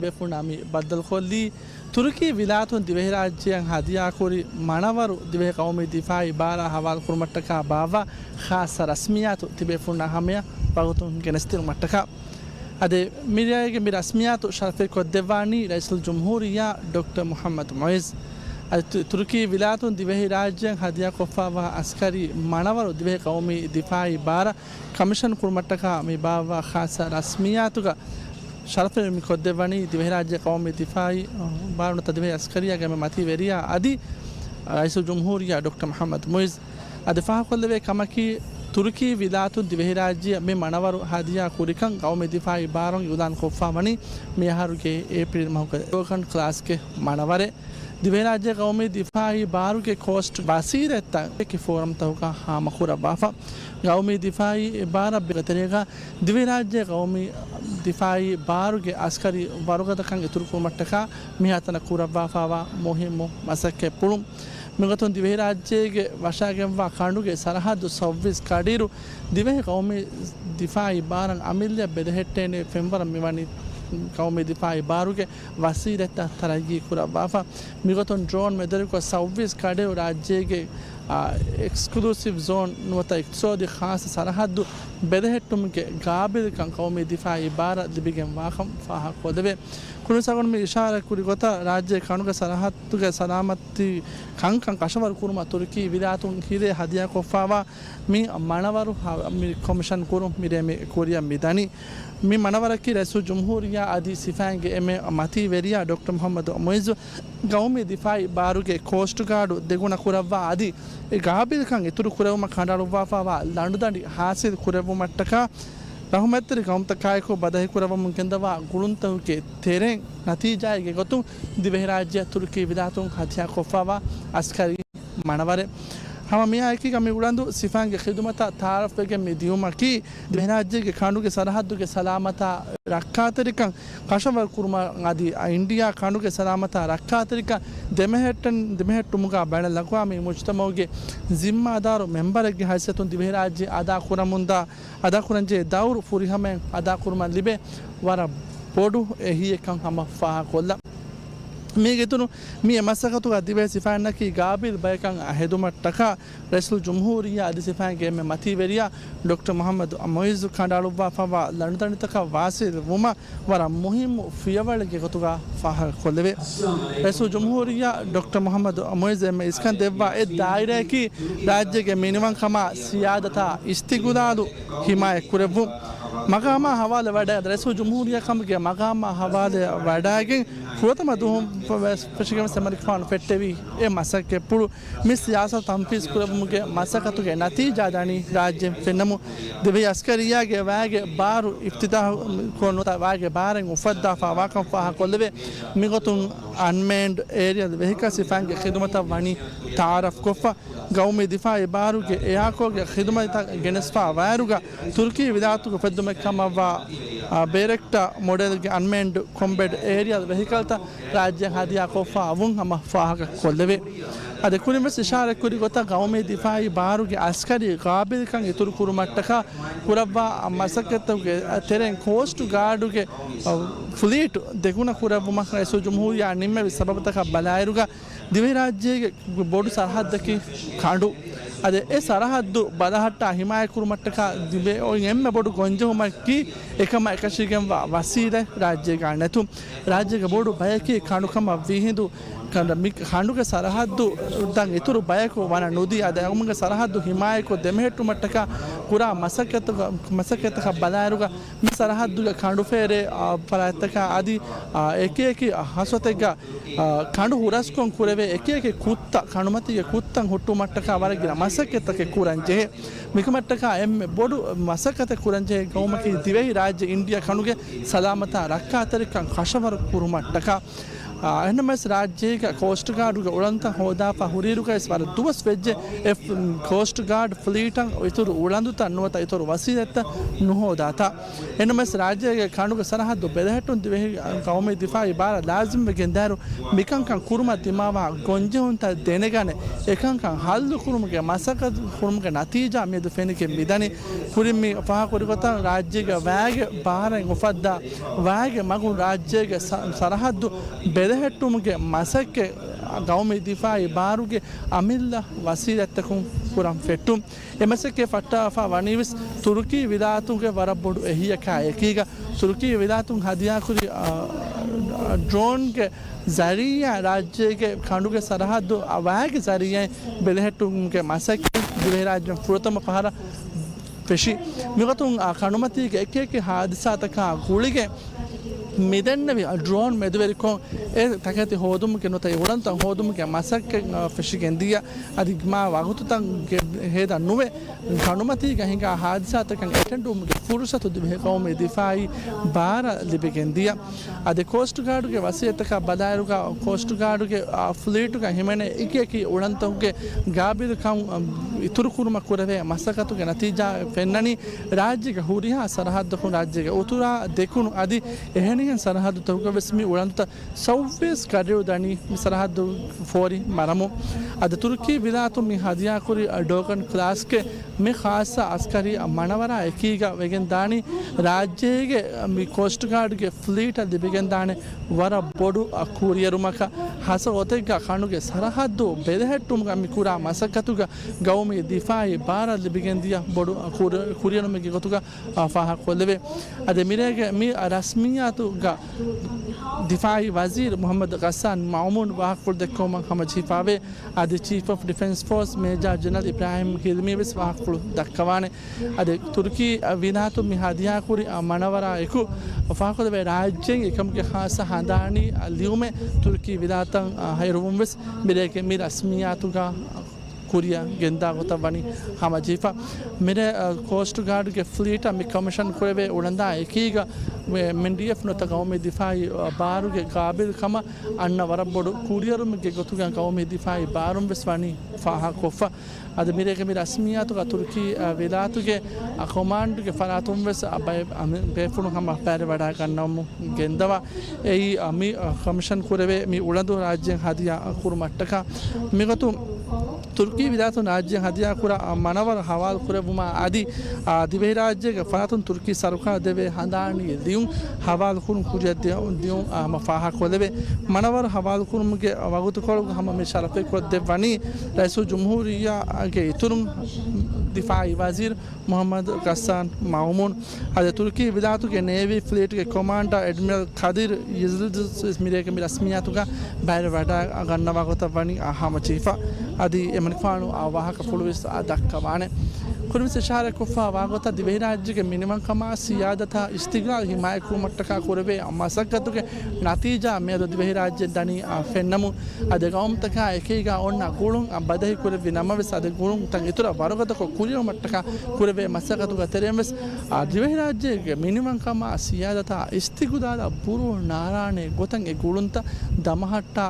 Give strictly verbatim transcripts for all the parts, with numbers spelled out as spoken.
ބޭފުޅުންނާ މި ބައްދަލުކޮށްލީ، ތުރުކީ ވިލާތުން ދިވެހިރާއްޖެއަށް ހަދިޔާކުރި މަނަވަރު ދިވެހި ޤައުމީ ދިފާއީ ބާރާ ހަވާލުކުރުމަށްޓަކާ ބާއްވާ ޚާއްޞަ ރަސްމިއްޔާތު ތިބޭފުޅުންނާ ހަމަޔަށް ވަގުތުން ގެނެސްދިނުމަށްޓަކާ. އަދި މިރޭގެ މި ރަސްމިއްޔާތު ޝަރަފެއް ކޮށްދެއްވާނީ ރައީސުލްޖުމްހޫރިއްޔާ ޑޮކްޓަރ މުޙައްމަދު މުޢިއްޒު. އަދި ތު-، ތުރުކީ ވިލާތުން ދިވެހިރާއްޖެއަށް ހަދިޔާކޮށްފައިވާ އަސްކަރީ މަނަވަރު ދިވެހި ޤައުމީ ދިފާއީ ބާރަށް ކަމިޝަން ކުރުމަށްޓަކާ މި ބާއްވާ ޚާއްޞަ ރަސްމިއްޔާތުގަ ޝަރަފެއް މި ކޮށްދެއްވަނީ ދިވެހިރާއްޖޭ ޤައުމީ ދިފާއީ، އަ، ބާރު ނުވަތަ ދިވެހި އަސްކަރިއްޔާގެ އެންމެ މަތީ ވެރިޔާ އަދި ރައީސުލްޖުމްހޫރިއްޔާ ޑޮކްޓަރ މުޙައްމަދު މުޢިއްޒު. އަދި ފާހަގަކޮށްލެވޭ ކަމަކީ، ތުރުކީ ވިލާތުން ދިވެހިރާއްޖެއަށް މި މަނަވަރު ހަދިޔާ ކުރިކަން ޤައުމީ ދިފާއީ ބާރުން އިޢުލާން ކޮށްފަވަނީ މިއަހަރުގެ އޭޕްރީލް މަހުގެ ސްލޯގަން ކްލާސްގެ މަނަވަރެއް. ދިވެހިރާއްޖޭ ޤައުމީ ދިފާއީ ބާރުގެ ކޯސްޓް ވަސީލަތްތައް އެކި ފޯރަމްތަކުގަ ހާމަކުރައްވާފަ. ޤައުމީ ދިފާއީ ބާރަށް ބެހޭ ތެރޭގަ ދިވެހިރާއްޖޭ ޤައުމީ ދިފާއީ ބާރުގެ އަސްކަރީ ވަރުގަދަކަން އިތުރުކުރުމަށްޓަކާ މިހާތަނަށް ކުރައްވާފައިވާ މުހިއްމު މަސައްކަތްޕުޅުން. މިގޮތުން ދިވެހިރާއްޖޭގެ ވަށާގެންވާ ކަނޑުގެ ސަރަހައްދު ސައުވީސް ކަޑިއިރު ދިވެހި ޤައުމީ ދިފާއީ ބާރަށް އަމިއްލައަށް ބެލެހެއްޓޭނެ ފެންވަރަށް މިވަނީ ޤައުމީ ދިފާއީ ބާރުގެ ވަސީލަތްތައް ތަރައްގީ ކުރައްވާފަ. މިގޮތުން ޑްރޯން މެދުވެރިކޮށް ސައުވީސް ކަޑިއިރު ރާއްޖޭގެ، އާ، އެކްސްކްލޫސިވް ޒޯން ނުވަތަ އިޤްތިޞާދީ ޚާއްޞަ ސަރަހައްދު ބެލެހެއްޓުމުގެ ގާބިލްކަން ޤައުމީ ދިފާއީ ބާރަށް ލިބިގެންވާކަން ފާހަގަކޮށްލެވޭ. ކުރިން ސަގުން މި އިޝާރަތް ކުރި ގޮތަށް ރާއްޖޭ ކަނޑުގެ ސަރަހައްދުގެ ސަލާމަތީ ކަންކަން ކަށަވަރު ކުރުމަށް ތުރުކީ ވިލާތުން ހިރޭ ހަދިޔާކޮށްފައިވާ މި މަނަވަރު ހަ-، މި ކޮމިޝަން ކުރުން މިރޭ މި ކުރިއަށް މި ދަނީ. މި މަނަވަރަކީ ރައީސުލްޖުމްހޫރިއްޔާ އަދި ސިފައިންގެ އެންމެ މަތީ ވެރިޔާ ޑޮކްޓަރ މުޙައްމަދު މުޢިއްޒު ޤައުމީ ދިފާއީ ބާރުގެ ކޯސްޓް ގާޑު ދެގުނަ ކުރައްވާ އަދި އެ ގާބިލްކަން އިތުރު ކުރެވުމަށް ކަނޑައަޅުއްވާފައިވާ ލަނޑުދަނޑި ހާސިލް ކުރެއްވުމަށްޓަކާ ރަޙުމަތްތެރި ޤައުމުތަކާއެކު ބަދަހިކުރައްވަމުން ގެންދަވާ ގުޅުންތަކުގެ ތެރެއިން ނަތީޖާއެއްގެ ގޮތުން ދިވެހިރާއްޖެއަށް ތުރުކީ ވިލާތުން ހަދިޔާކޮށްފައިވާ އަސްކަރީ މަނަވަރެއް. ހަމަ މިއާއެކީގަ މި އުޅަނދު ސިފައިންގެ ޚިދުމަތަށް ތަޢާރަފްވެގެން މި ދިއުމަކީ، ދިވެހިރާއްޖޭގެ ކަނޑުގެ ސަރަހައްދުގެ ސަލާމަތާ ރައްކާތެރިކަން ކަށަވަރު ކުރުމަށް އަދި އިންޑިއާ ކަނޑުގެ ސަލާމަތާ ރައްކާތެރިކަން ދެމެހެއްޓެން، ދެމެހެއްޓުމުގަ ބައިނަލްއަޤްވާމީ މުޖްތަމަޢުގެ ޒިންމާދާރު މެމްބަރެއްގެ ހައިސިއްޔަތުން ދިވެހިރާއްޖެ އަދާކުރަމުންދާ، އަދާކުރަންޖެހޭ ދައުރު ފުރިހަމައިން އަދާކުރުމަށް ލިބޭ ވަރަށް ބޮޑު އެހީއެއްކަން ހަމަ ފާހަގަކޮށްލަން. މީގެ އިތުރުން މި އެ މަސައްކަތުގަ ދިވެހި ސިފައިންނަކީ ގާބިލް ބަޔަކަށް ހެދުމަށްޓަކާ ރައީސުލްޖުމްހޫރިއްޔާ އަދި ސިފައިންގެ އެންމެ މަތީ ވެރިޔާ ޑޮކްޓަރ މުޙައްމަދު މުޢިއްޒު ކަނޑައަޅުއްވާފައިވާ ލަނޑުދަނޑިތަކަށް ވާސިލް ވުމަށް ވަރަށް މުހިއްމު ފިޔަވަޅެއްގެ ގޮތުގަ ފާހަގަކޮށްލެވޭ. ރައީސުލްޖުމްހޫރިއްޔާ ޑޮކްޓަރ މުޙައްމަދު މުޢިއްޒު އެންމެ އިސްކަން ދެއްވާ އެއް ދާއިރާއަކީ ރާއްޖޭގެ މިނިވަންކަމާ ސިޔާދަތާ އިސްތިޤުލާލު ހިމާޔަތްކުރެއްވުން. މަގާމާ ހަވާލެވަޑައި، ރައީސުލްޖުމްހޫރިއްޔާ ކަމުގެ މަގާމާ ހަވާލެވަޑައިގެން ފުރަތަމަ ދުވަހުން ފެށިގެން އެމަނިކުފާނު ފެއްޓެވި އެ މަސައްކަތްޕުޅު މި ސިޔާސަތު ތަންފީޒް ކުރެއްވުމުގެ މަސައްކަތުގެ ނަތީޖާ ދަނީ ރާއްޖެ ފެންނަމުން، ދިވެހި އަސްކަރިއްޔާގެ ވައިގެ ބާރު އިފްތިތާޙު ކޮށް ނުވަތަ ވައިގެ ބާރެއް އުފައްދާފައިވާކަން ފާހަގަކޮށްލެވޭ. މިގޮތުން އަންމޭންޑް އޭރިއަލް ވެހިކަލް ސިފައިންގެ ޚިދުމަތަށް ވަނީ ތަޢާރަފްކޮށްފަ. ގައުމީ ދިފާއީ ބާރުގެ އެއާކޯގެ ޚިދުމަތްތައް ގެނެސްފައިވާއިރުގަ، ތުރުކީ ވިލާތުގެ އުފެއްދުމެއް ކަމަށްވާ، އާ، ބޭރެކްޓާ މޮޑެލްގެ އަންމޭންޑް ކޮމްބެޓް އޭރިއަލް ވެހިކަލްތައް ރާއްޖެއަށް ހަދިޔާކޮށްފައިވުން ހަމަ ފާހަގަކޮށްލެވޭ. އަދި ކުރިންވެސް އިޝާރަތްކުރި ގޮތަށް ގައުމީ ދިފާއީ ބާރުގެ އަސްކަރީ ގާބިލްކަން އިތުރުކުރުމަށްޓަކާ ކުރައްވާ މަސައްކަތްތަކުގެ ތެރެއިން ކޯސްޓް ގާޑުގެ، އަ، ފްލީޓް ދެގުނަ ކުރެއްވުމަށް ރައީސުލްޖުމްހޫރިއްޔާ ނިންމެވި ސަބަބުތަކަށް ބަލާއިރުގަ، ދިވެހިރާއްޖޭގެ ބޮޑު ސަރަހައްދަކީ ކަނޑު. އަދި އެ ސަރަހައްދު ބަލަހައްޓާ ހިމާޔަތްކުރުމަށްޓަކާ ދިވެހި އޮތް އެންމެ ބޮޑު ގޮންޖެހުމަކީ އެކަމަށް އެކަށީގެންވާ ވަސީލަތް ރާއްޖޭގަ ނެތުން. ރާއްޖޭގެ ބޮޑު ބަޔަކީ ކަނޑުކަމަށް ވީހިނދު ކަނޑ-، މި ކަނޑުގެ ސަރަހައްދު ދަށް އިތުރު ބަޔަކު ވަނަ ނުދީ، އަދި އަޅުގަނޑުގެ ސަރަހައްދު ހިމާޔަތްކޮށް ދެމެހެއްޓުމަށްޓަކާ ކުރާ މަސައްކަތުގަ-، މަސައްކަތަކަށް ބަލާއިރުގަ، މި ސަރަހައްދުގެ ކަނޑު ފޭރޭ، އާ، ފަރާތްތަކާ އަދި، އާ، އެކި އެކި ހަސަތެއްގަ، އާ، ކަނޑު ހުރަސްކޮށް ކުރެވޭ އެކި އެކި ކުށްތައް، ކަނޑުމަތީގެ ކުށްތައް ހުއްޓުމަށްޓަކާ ވަރަށް ގިނަ މަސައްކަތްތަކެއް ކުރަން ޖެހޭ. މިކަމަށްޓަކާ އެންމެ ބޮޑު މަސައްކަތެއް ކުރަން ޖެހޭ ގައުމަކީ ދިވެހި ރާއްޖެ އިންޑިއާ ކަނޑުގެ ސަލާމަތާ ރައްކާތެރިކަން ކަށަވަރު ކުރުމަށްޓަކާ. އާ، އެހެންނަމަވެސް ރާއްޖޭގަ ކޯސްޓް ގާޑުގެ އުޅަނދުތައް ހޯދާފަ ހުރިއިރުގައި ވަރަށް ދުވަސް ވެއްޖެ އެ ކޯސްޓް ގާޑް ފްލީޓަށް އިތުރު އުޅަނދުތައް ނުވަތަ އިތުރު ވަސީލަތްތައް ނުހޯދާތާ. އެންމެސް ރާއްޖޭގެ ކަނޑުގެ ސަރަހައްދު ބެލެހެއްޓުން ދިވެހި ގައުމީ ދިފާއީ ބާރަށް ލާޒިމްވެގެންދާއިރު، މިކަންކަން ކުރުމަށް ދިމާވާ ގޮންޖެހުންތައް ދެނެގަނެ، އެކަންކަން ހައްލު ކުރުމުގެ މަސައްކަތް ކުރުމުގެ ނަތީޖާ މިއަދު ފެނިގެން މިދަނީ. ކުރިން މި ފާހަގަކުރި ގޮތަށް ރާއްޖޭގެ ވާގެ ބާރަށް އުފައްދާ ވާގެ މަގުން ރާއްޖޭގެ ސަ-، ސަރަހައްދު ބެލެހެއްޓުމުގެ މަސައްކަތް ގައުމީ ދިފާއީ ބާރުގެ އަމިއްލަ ވަސީލަތްތަކުން ކުރަން ފެއްޓުން. އެ މަސައްކަތް ފައްޓާފަ ވަނީވެސް ތުރުކީ ވިލާތުގެ ވަރަށް ބޮޑު އެހީއަކާ އެކީގަ، ތުރުކީ ވިލާތުން ހަދިޔާކުރި، އާ، ޑްރޯންގެ ޒަރީއާ ރާއްޖޭގެ ކަނޑުގެ ސަރަހައްދު ވާގެ ޒަރީއާއިން ބެލެހެއްޓުމުގެ މަސައްކަތް ދިވެހިރާއްޖެ ފުރަތަމަ ފަހަރަށް ފެށި. މިގޮތުން އާ ކަނޑުމަތީގެ އެކި އެކި ހާދިސާތަކާ ގުޅިގެން މިދެންނެވި އާ ޑްރޯން މެދުވެރިކޮށް، އެ ތަކެތި ހޯދުމުގެ ނުވަތަ އުޅަނދުތައް ހޯދުމުގެ މަސައްކަތް އާ ފެށިގެންދިޔަ. އަދި މާ ވަގުތުތައް ހޭދަ ނުވެ، ކަނޑުމަތީގަ ހިނގާ ހާދިސާތަކަށް އެޓެންޑުވުމުގެ ފުރުސަތު ދިވެހި ގައުމީ ދިފާއީ ބާރަށް ލިބިގެންދިޔަ. އަދި ކޯސްޓް ގާޑުގެ ވަސީލަތްތަކާ ބަލާއިރުގަ، ކޯސްޓް ގާޑުގެ އާ ފްލީޓުގަ ހިމެނޭ އެކި އެކި އުޅަނދުގެ ގާބިލުކަން އިތުރުކުރުމަށް ކުރެވޭ މަސައްކަތުގެ ނަތީޖާ ފެންނަނީ، ރާއްޖޭގެ ހުރިހާ ސަރަހައްދަކުން ރާއްޖޭގެ އުތުރާ، ދެކުނު އަދި އެހެނިހެން ސަރަހައްދުތަކުގަވެސް މި އުޅަނދުތައް ސައުވީސް ކަރިއު ދަނީ މި ސަރަހައްދު ފޯރި މަރަމު. އަދި ތުރުކީ ވިލާތުން މި ހަދިޔާކުރި ޑޯކަން ކްލާސްގެ މި ޚާއްސަ އަސްކަރީ މަނަވަރާ އެކީގަ ވެގެން ދާނީ، ރާއްޖޭގެ މި ކޯސްޓް ގާޑްގެ ފްލީޓަށް ލިބިގެން ދާނެ ވަރަށް ބޮޑު ކުރިއެރުމަކަށް. ހަސަ އޮތެއްގަ ކަނޑުގެ ސަރަހައްދު ބެލެހެއްޓުމުގަ މި ކުރާ މަސައްކަތުގަ ގައުމީ ދިފާއީ ބާރަށް ލިބިގެންދިޔަ ބޮޑު ކުރި-، ކުރިއެރުމެއްގެ ގޮތުގަ އާ، ފާހަގަކޮށްލެވޭ. އަދި މިރޭގެ މި ރަސްމިއްޔާތުގަ ދިފާއީ ވަޒީރު މުޙައްމަދު ޣައްސާން މައުމޫން ވާހަކަފުޅު ދެއްކެވުމަށް ހަމަޖެހިފަވޭ. އަދި ޗީފް އޮފް ޑިފެންސް ފޯސް މޭޖާ ޖެނެރަލް އިބްރާހިމް ހިލްމީ ވެސް ވާހަކަފުޅު ދައްކަވާނެ. އަދި ތުރުކީ ވިލާތު މި ހަދިޔާކުރި މަނަވަރާ އެކު ފާހަގަކޮށްލެވޭ، ރާއްޖޭން އެކަމުގެ ޚާއްޞަ ހަނދާނީ ލިޔުމެއް ތުރުކީ ވިލާތަށް ހައިރުވުން ވެސް މިރޭގެ މި ރަސްމިއްޔާތުގަ ކުރިއަށް ގެންދާ ގޮތަށް ވަނީ ހަމަޖެހިފަ. މިރޭ، އަ، ކޯސްޓް ގާޑްގެ ފްލީޓަށް މި ކޮމިޝަން ކުރެވޭ އުޅަނދާ އެކީގަ، މި، މި ޑީއެފް ނުވަތަ ގައުމީ ދިފާއީ، އަ، ބާރުގެ ގާބިލްކަމަށް އަންނަ ވަރަށް ބޮޑު ކުރިއެރުމެއްގެ ގޮތުގަ ގައުމީ ދިފާއީ ބާރުން ވެސް ވަނީ ފާހަގަކޮށްފަ. އަދި މިރޭގެ މި ރަސްމިއްޔާތުގަ ތުރުކީ، އަ، ވިލާތުގެ، އަ، ކޮމާންޑްގެ ފަރާތުން ވެސް، އަ، ބައެއް، އަ، މި ބޭފުޅުން ހަމަ ބައިވެރިވަޑައިގަންނަވަމުން ގެންދަވާ. އެއީ، އަ، މި، އަ، ކޮމިޝަން ކުރެވޭ މި އުޅަނދު ރާއްޖޭން ހަދިޔާ ކުރުމަށްޓަކާ. މިގޮތުން ތުރުކީ ވިލާތުން ރާއްޖޭން ހަދިޔާ ކުރާ، އަ، މަނަވަރު ހަވާލު ކުރެއްވުމާ އަދި، އާ، ދިވެހިރާއްޖޭގެ ފަރާތުން ތުރުކީ ސަރުކާރަށް ދެވޭ ހަނދާނީ ލިޔުން ހަވާލު ކުރުން ކުރިއަށް ދިޔު-، ދިޔުން، އާ، ހަމަ ފާހަގަކޮށްލެވޭ. މަނަވަރު ހަވާލު ކުރުމުގެ ވަގުތުކޮޅުގަ ހަމަ މި ޝަރަފެއް ކޮށްދެއްވަނީ ރައީސުލްޖުމްހޫރިއްޔާގެ އިތުރުން ދިފާއީ ވަޒީރު މުޙައްމަދު ޣައްސާން މައުމޫން. އަދި ތުރުކީ ވިލާތުގެ ނޭވީ ފްލީޓްގެ ކޮމާންޑާ އެޑްމިރަލް ކަދިރް ޔިލްދިޒް ވެސް މިރޭގެ މި ރަސްމިއްޔާތުގަ ބައިވެރިވަޑައިގަންނަވާ ގޮތަށް ވަނީ ހަމަޖެހިފަ. އަދި އެމަނިކުފާނު އާ ވާހަކަފުޅު ވެސް އާ ދައްކަވާނެ. ކުރިން ވެސް އިޝާރަތްކޮށްފަ ވާގޮތަށް ދިވެހިރާއްޖޭގެ މިނިވަންކަމާ ސިޔާދަތާ އިސްތިގްލާލް ހިމާޔަތްކުރުމަށްޓަކާ ކުރެވޭ މަސައްކަތުގެ ނަތީޖާ މިއަދު ދިވެހިރާއްޖެ ދަނީ އާ ފެންނަމުން، އަދި ގައުމުތަކާ އެކީގަ އޮންނަ ގުޅުން އާ ބަދަހި ކުރެއްވި ނަމަވެސް، އަދި ގުޅުންތައް އިތުރަށް ވަރުގަދަކޮށް ކުރިއެރުމަށްޓަކާ ކުރެވޭ މަސައްކަތުގެ ތެރެއިން ވެސް، އާ، ދިވެހިރާއްޖޭގެ މިނިވަންކަމާ ސިޔާދަތާ އިސްތިގުލާލަށް ބުރޫ ނާރާނޭ ގޮތަށް އެ ގުޅުންތައް ދަމަހައްޓާ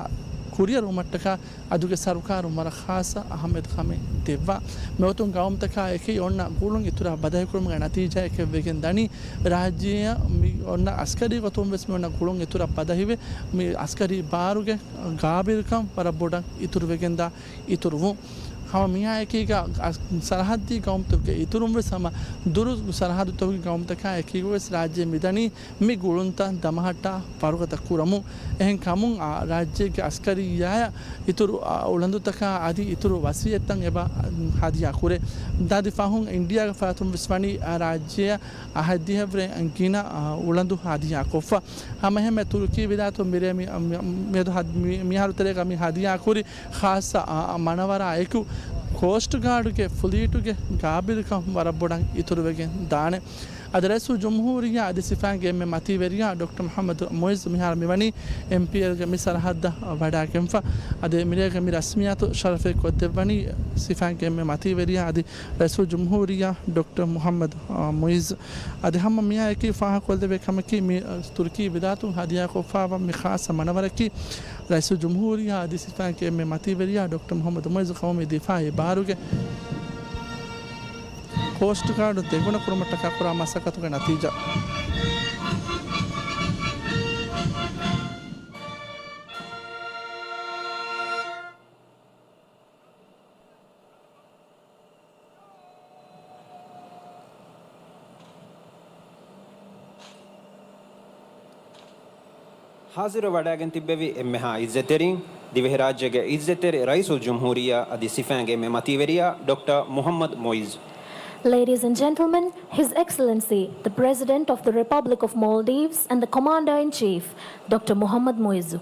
ކުރިއަރުވުމަށްޓަކާ އަދުގެ ސަރުކާރުން ވަރަށް ޚާއްޞަ އަހައްމިޔަތުކަމެއް ދެއްވާ. މިގޮތުން ގައުމުތަކާ އެކީ އޮންނަ ގުޅުން އިތުރަށް ބަދަހިކުރުމުގެ ނަތީޖާއެކެވެގެން ދަނީ، ރާއްޖެއަށް މި އޮންނަ އަސްކަރީ ގޮތުން ވެސް މި އޮންނަ ގުޅުން އިތުރަށް ބަދަހިވެ، މި އަސްކަރީ ބާރުގެ ގާބިލްކަން ވަރަށް ބޮޑަށް އިތުރުވެގެންދާ އިތުރުވުން. ހަމަ މިއާ އެކީގަ އަ-، ސަރަހައްދީ ގައުމުތަކުގެ އިތުރުން ވެސް ހަމަ ދުރު ސަރަހައްދުތަކުގެ ގައުމުތަކާ އެކީގަ ވެސް ރާއްޖެ މިދަނީ މި ގުޅުންތައް ދަމަހައްޓާ ވަރުގަދަ ކުރަމުން. އެހެން ކަމުން އާ ރާއްޖޭގެ އަސްކަރިއްޔާޔަށް އިތުރު އާ އުޅަނދުތަކާ އަދި އިތުރު ވަސިއްޔަތުތައް އެބަ ހަދިޔާ ކުރޭ. ދާދި ފަހުން އިންޑިއާގެ ފަރާތުން ވެސް ވަނީ އާ ރާއްޖެއަށް އަހައްދިހަވަރެ ގިނަ އާ އުޅަނދު ހަދިޔާ ކޮށްފަ. ހަމައެހެންމެ ތުރުކީ ވިލާތު މިރޭ މި-، މި-، މިއަދު ހަ-، މި-، މިހާރު ތެރޭގަ މި ހަދިޔާ ކުރި ޚާއްސަ އާ، މަނަވަރާ އެކު، ކޯސްޓް ގާޑުގެ ފްލީޓުގެ ގާބިލްކަން ވަރަށް ބޮޑަށް އިތުރުވެގެން ދާނެ. އަދި ރައީސުލްޖުމްހޫރިއްޔާ އަދި ސިފައިންގެ އެންމެ މަތީވެރިޔާ ޑޮކްޓަރ މުޙައްމަދު މުޢިއްޒު މިހާރު މިވަނީ އެމްޕީއެލްގެ މި ސަރަހައްދަށް ވަޑައިގެންފަ. އަދި މިރޭގެ މި ރަސްމިއްޔާތު ޝަރަފެއް ކޮށްދެއްވަނީ ސިފައިންގެ އެންމެ މަތީވެރިޔާ އަދި ރައީސުލްޖުމްހޫރިއްޔާ ޑޮކްޓަރ މުޙައްމަދު މުޢިއްޒު. އަދި ހަމަ މިއާއެކީ ފާހަގަކޮށްލެވޭ ކަމަކީ، މި ތުރުކީ ވިލާތުން ހަދިޔާކޮށްފައިވާ މި ޚާއްޞަ މަނަވަރަކީ، ރައީސުލްޖުމްހޫރިއްޔާ އަދި ސިފައިންގެ އެންމެ މަތީވެރިޔާ ޑޮކްޓަރ މުޙައްމަދު މުޢިއްޒު ޤައުމީ ދިފާޢީ ބާރުގެ ކޯސްޓް ގާޑު ދެގުނަ ކުރުމަށްޓަކާ ކުރާ މަސައްކަތުގެ ނަތީޖާ. ހާޒިރު ވަޑައިގެން ތިއްބެވި އެންމެހާ އިއްޒަތްތެރިން، ދިވެހިރާއްޖޭގެ އިއްޒަތްތެރި ރައީސުލްޖުމްހޫރިއްޔާ އަދި ސިފައިންގެ އެންމެ މަތީވެރިޔާ ޑޮކްޓަރ މުޙައްމަދު މުޢިއްޒު. Ladies and gentlemen, His Excellency, the President of the Republic of Maldives and the Commander-in-Chief, Doctor Muhammad Muizzu.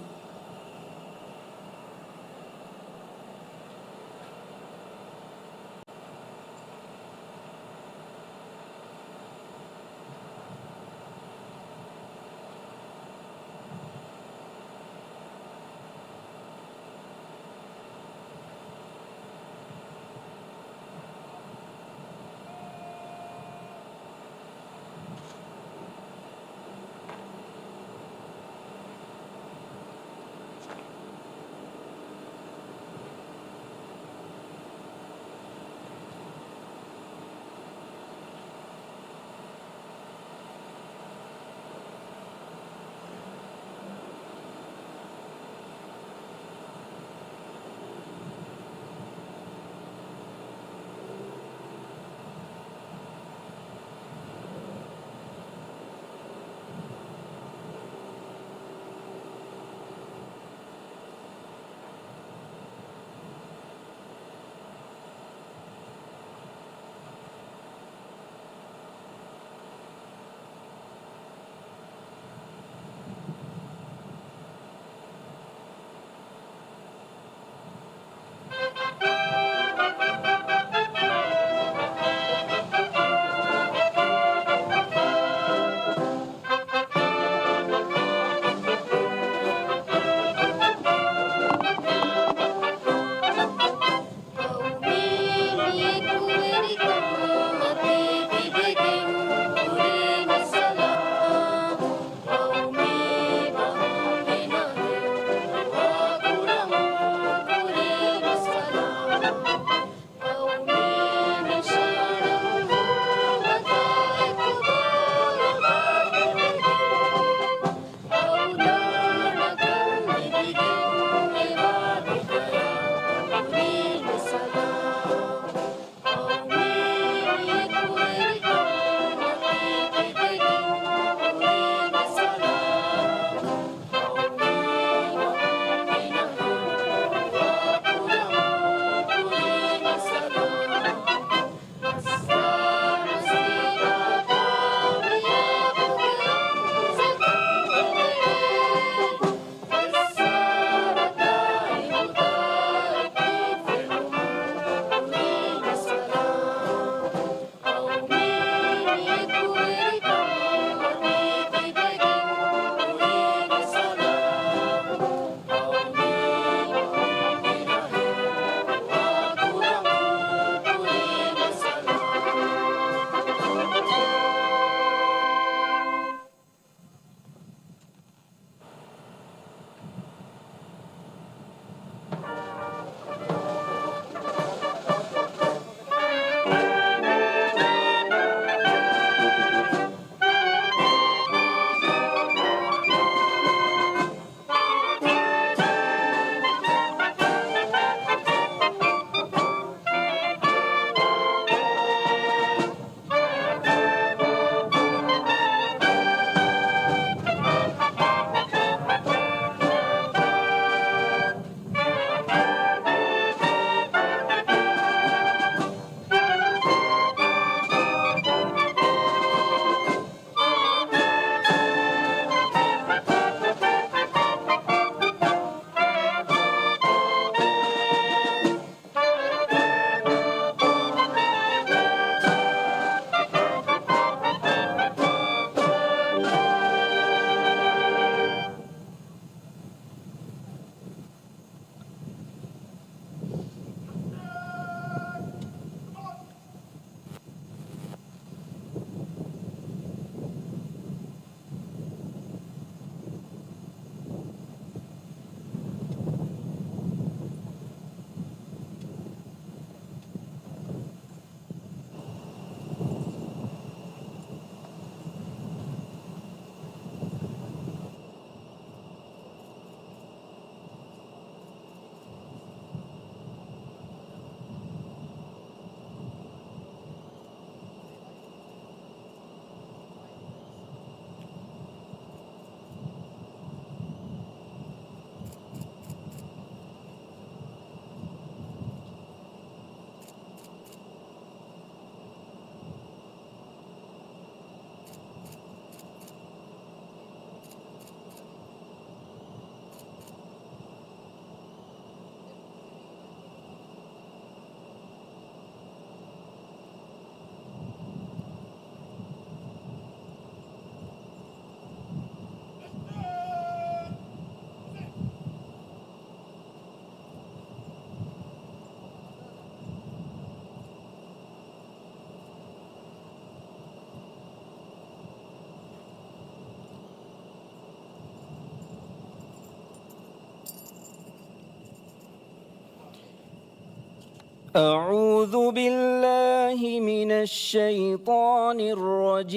أعوذ بالله من الشيطان الرجيم.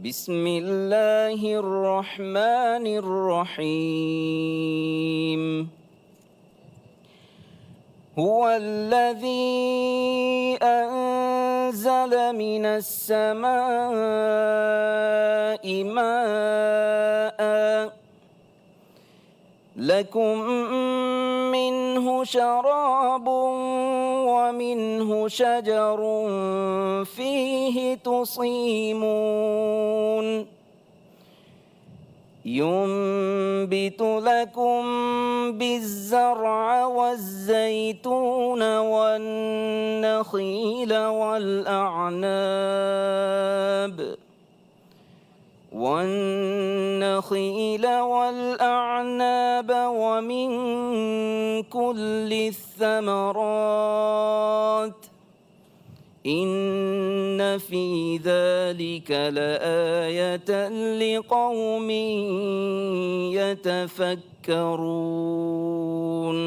بسم الله الرحمن الرحيم. هو الذي أنزل من السماء ماء لكم منه شراب ومنه شجر فيه تصيمون. ينبت لكم به الزرع والزيتون والنخيل والأعناب والنخيل والأعناب ومن كل الثمرات إن في ذلك لآية لقوم يتفكرون.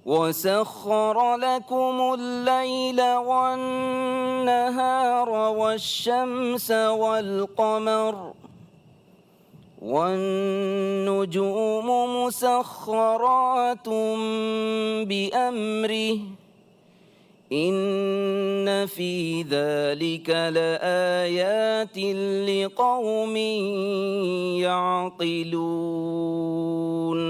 وسخر لكم الليل والنهار والشمس والقمر والنجوم مسخرات بأمره إن في ذلك لآيات لقوم يعقلون.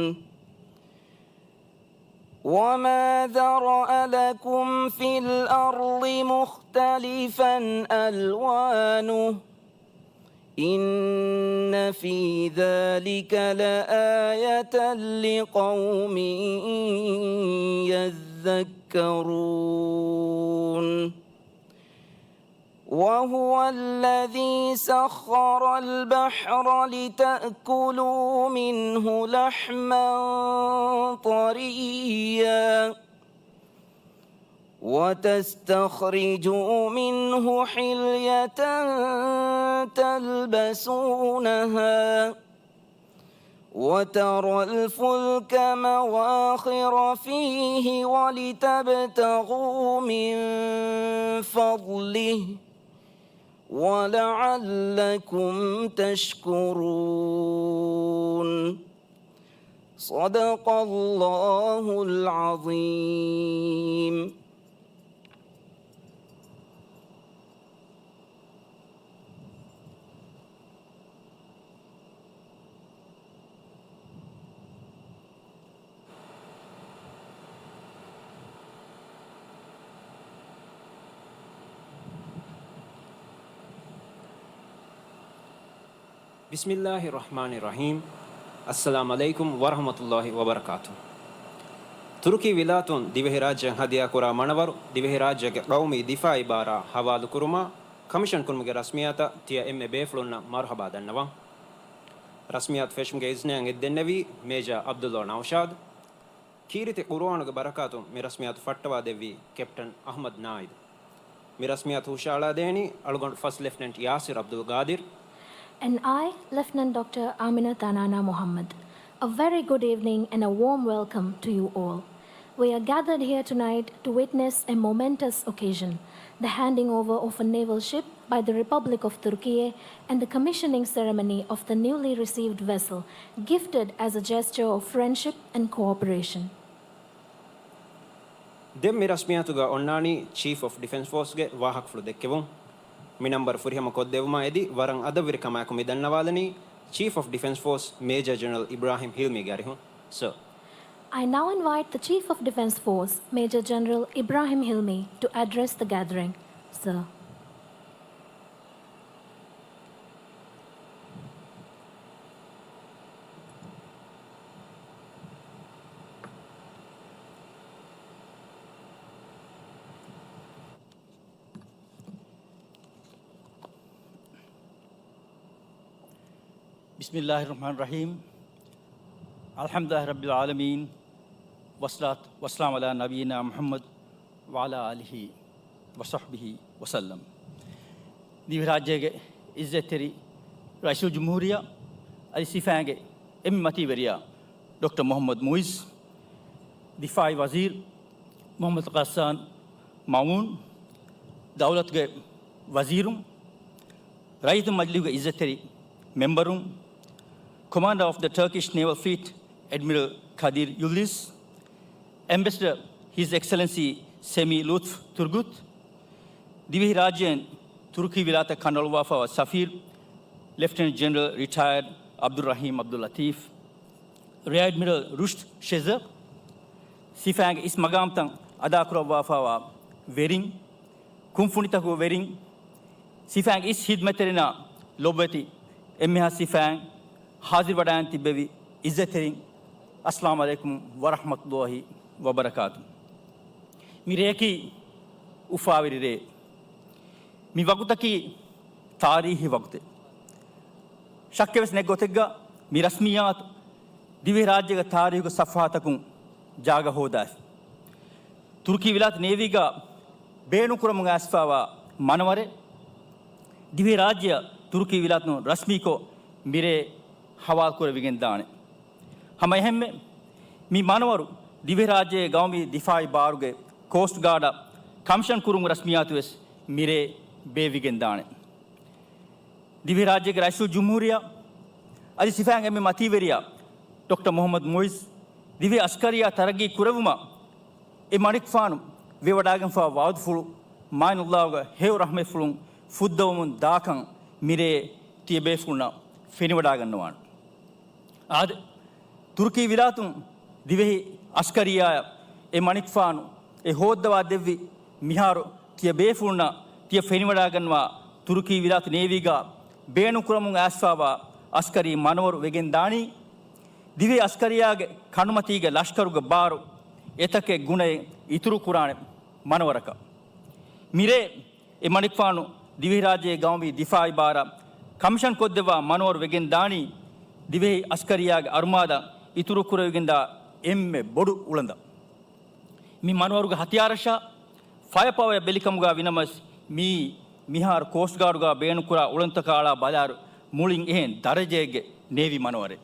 وما ذرأ لكم في الأرض مختلفا ألوانه إن في ذلك لآية لقوم يذكرون. وهو الذي سخر البحر لتأكلوا منه لحما طريا وتستخرجوا منه حلية تلبسونها وترى الفلك مواخر فيه ولتبتغوا من فضله ولعلكم تشكرون. صدق الله العظيم. بسم الله الرحمن الرحيم. السلام عليكم ورحمة الله وبركاته. ތުރުކީ ވިލާތުން ދިވެހިރާއްޖެއަށް ހަދިޔާކުރާ މަނަވަރު، ދިވެހިރާއްޖޭގެ ޤައުމީ ދިފާޢީ ބާރާ ހަވާލުކުރުމާ، ކަމިޝަން ކުރުމުގެ ރަސްމިއްޔާތަށް ތިޔަ އެންމެ ބޭފުޅުންނަށް މަރުޙަބާ ދަންނަވަން. ރަސްމިއްޔާތު ފެށުމުގެ އިޒްނަޔަށް އެއްދެންނެވީ މޭޖާ ޢަބްދުﷲ ނައުޝާދު. ކީރިތި ޤުރުއާނުގެ ބަރަކާތުން މި ރަސްމިއްޔާތު ފައްޓަވާދެއްވީ ކެޕްޓަން އަޙްމަދު ނާއިދު. މި ރަސްމިއްޔާތު ހުށައަޅާދޭނީ އަޅުގަނޑު ފަސްޓް ލެފްޓަނަންޓް ޔާސިރު ޢަބްދުލް ޤާދިރު. And I, Lieutenant Doctor Amina Tanana Muhammad. A very good evening and a warm welcome to you all. We are gathered here tonight to witness a momentous occasion, the handing over of a naval ship by the Republic of Turkey and the commissioning ceremony of the newly received vessel, gifted as a gesture of friendship and cooperation. ދެން މި ރަސްމިއްޔާތުގަ އޮންނާނީ ޗީފް އޮފް ޑިފެންސް ފޯސްގެ ވާހަކަފުޅު ދެއްކެވުން. މި ނަންބަރު ފުރިހަމަ ކޮށްދެއްވުމާ އެދި، ވަރަށް އަދަށްވެރި ކަމާއެކު މި ދަންނަވާލަނީ ޗީފް އޮފް ޑިފެންސް ފޯސް މޭޖަރ ޖެނެރަލް އިބްރާހިމް ހިލްމީގެ އަރިހުން. ސަރ. I now invite the Chief of Defence Force, Major General Ibrahim Hilmi, to address the gathering. Sir. بسم الله الرحمن الرحيم. الحمد لله رب العالمين. والصلاة والسلام على نبينا محمد وعلى آله وصحبه وسلم. ދިވެހިރާއްޖޭގެ އިއްޒަތްތެރި ރައީސުލްޖުމްހޫރިއްޔާ އަދި ސިފައިންގެ އެންމެ މަތީވެރިޔާ ޑޮކްޓަރ މުޙައްމަދު މުޢިއްޒު، ދިފާޢީ ވަޒީރު މުޙައްމަދު ޣައްސާން މައުމޫން، ދައުލަތުގެ ވަޒީރުން، ރައްޔިތު މަޖިލީހުގެ ޢިއްޒަތްތެރި މެމްބަރުން، ކޮމާންޑަރ އޮފް ދަ ޓަރކިޝް ނޭވަލް ފްލީޓް އެޑްމިރަލް ކަދީރް ޔުލްޑިޒް، އެމްބެސެޑަރ ހިޒް އެކްސެލެންސީ ސެމީ ލުތްފް ތުރްގުތް، ދިވެހި ރާއްޖޭން ތުރުކީ ވިލާތަށް ކަނޑައަޅުއްވާފައިވާ ސަފީރު ލެފްޓިނެންޓް ޖެނެރަލް ރިޓަޔަރޑް ޢަބްދުއްރަޙީމް ޢަބްދުއްލަޠީފް، ރެއާ އެޑްމިރަލް ރުޝްދް ޝެޒަރ، ސިފައިންގެ އިސް މަގާމްތައް އަދާކުރައްވާފައިވާ ވެރިން، ކުންފުނިތަކުގެ ވެރިން، ސިފައިންގެ އިސް ޚިދްމަތްތެރިންނާ ލޮބުވެތި އެންމެހާ ސިފައިން، ޙާޟިރުވެވަޑައިގެން ތިއްބެވި ޢިއްޒަތްތެރިން، އައްސަލާމު ޢަލައިކުމް ވަރަޙްމަތުﷲ ވަބަރަކާތު. މި ރެޔަކީ އުފާވެރި ރެއެއް. މި ވަގުތަކީ ތާރީހީ ވަގުތެއް. ޝައްކެއް ވެސް ނެތް ގޮތެއްގަ މި ރަސްމިއްޔާތު ދިވެހިރާއްޖޭގެ ތާރީހުގެ ސަފްޙާތަކުން ޖާގަ ހޯދާފި. ތުރުކީ ވިލާތު ނޭވީގަ ބޭނުންކުރަމުން އައިސްފައިވާ މަނަވަރެއް، ދިވެހިރާއްޖެއަށް ތުރުކީ ވިލާތުން ރަސްމީކޮށް މިރޭ ހަވާލުކުރެވިގެންދާނެ. ހަމައެހެންމެ، މި މަނަވަރު ދިވެހިރާއްޖޭގެ ގައުމީ ދިފާޢީ ބާރުގެ ކޯސްޓް ގާޑަށް ކަމިޝަން ކުރުމުގެ ރަސްމިއްޔާތު ވެސް މިރޭ ބޭއްވިގެންދާނެ. ދިވެހިރާއްޖޭގެ ރައީސުލްޖުމްހޫރިއްޔާ އަދި ސިފައިން އެންމެ މަތީވެރިޔާ ޑޮކްޓަރ މުޙައްމަދު މުޢިއްޒު ދިވެހި އަސްކަރިއްޔާ ތަރައްގީ ކުރެއްވުމަށް އެ މަނިކުފާނު ވެވަޑައިގެންފާ ވަޢުދުފުޅު މާތް ﷲގެ ހެޔޮ ރަޙްމަތްފުޅުން ފުއްދަވަމުން ދާކަން މިރޭ ތިޔަބޭފުޅުންނަށް ފެނިވަޑައިގަންނަވާނެ. އާދެ، ތުރުކީ ވިލާތުން ދިވެހި އަސްކަރިއްޔާއަށް އެ މަނިކުފާނު އެ ހޯއްދަވާ ދެއްވި މިހާރު ތިޔަބޭފުޅުންނަށް ތިޔަ ފެނިވަޑައިގަންނަވާ ތުރުކީ ވިލާތު ނޭވީގަ ބޭނުންކުރަމުން އައިސްފައިވާ އަސްކަރީ މަނަވަރު ވެގެންދާނީ، ދިވެހި އަސްކަރިއްޔާގެ ކަނޑުމަތީގެ ލަޝްކަރުގެ ބާރު އެތަކެއް ގުނައެއް އިތުރުކުރާނެ މަނަވަރަކަށް. މިރޭ އެ މަނިކުފާނު ދިވެހިރާއްޖޭގެ ގައުމީ ދިފާޢީ ބާރަށް ކަމިޝަން ކޮށްދެއްވާ މަނަވަރު ވެގެން ދާނީ، ދިވެހި އަސްކަރިއްޔާގެ އަރުމާދަށް އިތުރުކުރެވިގެންދާ އެންމެ ބޮޑު އުޅަނދަށް. މި މަނަވަރުގެ ހަތިޔާރަށާ ފަޔަ ޕަވަރ ބެލިކަމުގަ ވިނަމަވެސް، މިއީ މިހާރު ކޯސްޓް ގާޑުގަ ބޭނުންކުރާ އުޅަނދުތަކާ އަޅާ ބަލާއިރު މުޅިން އެހެން ދަރަޖައެއްގެ ނޭވީ މަނަވަރެއް.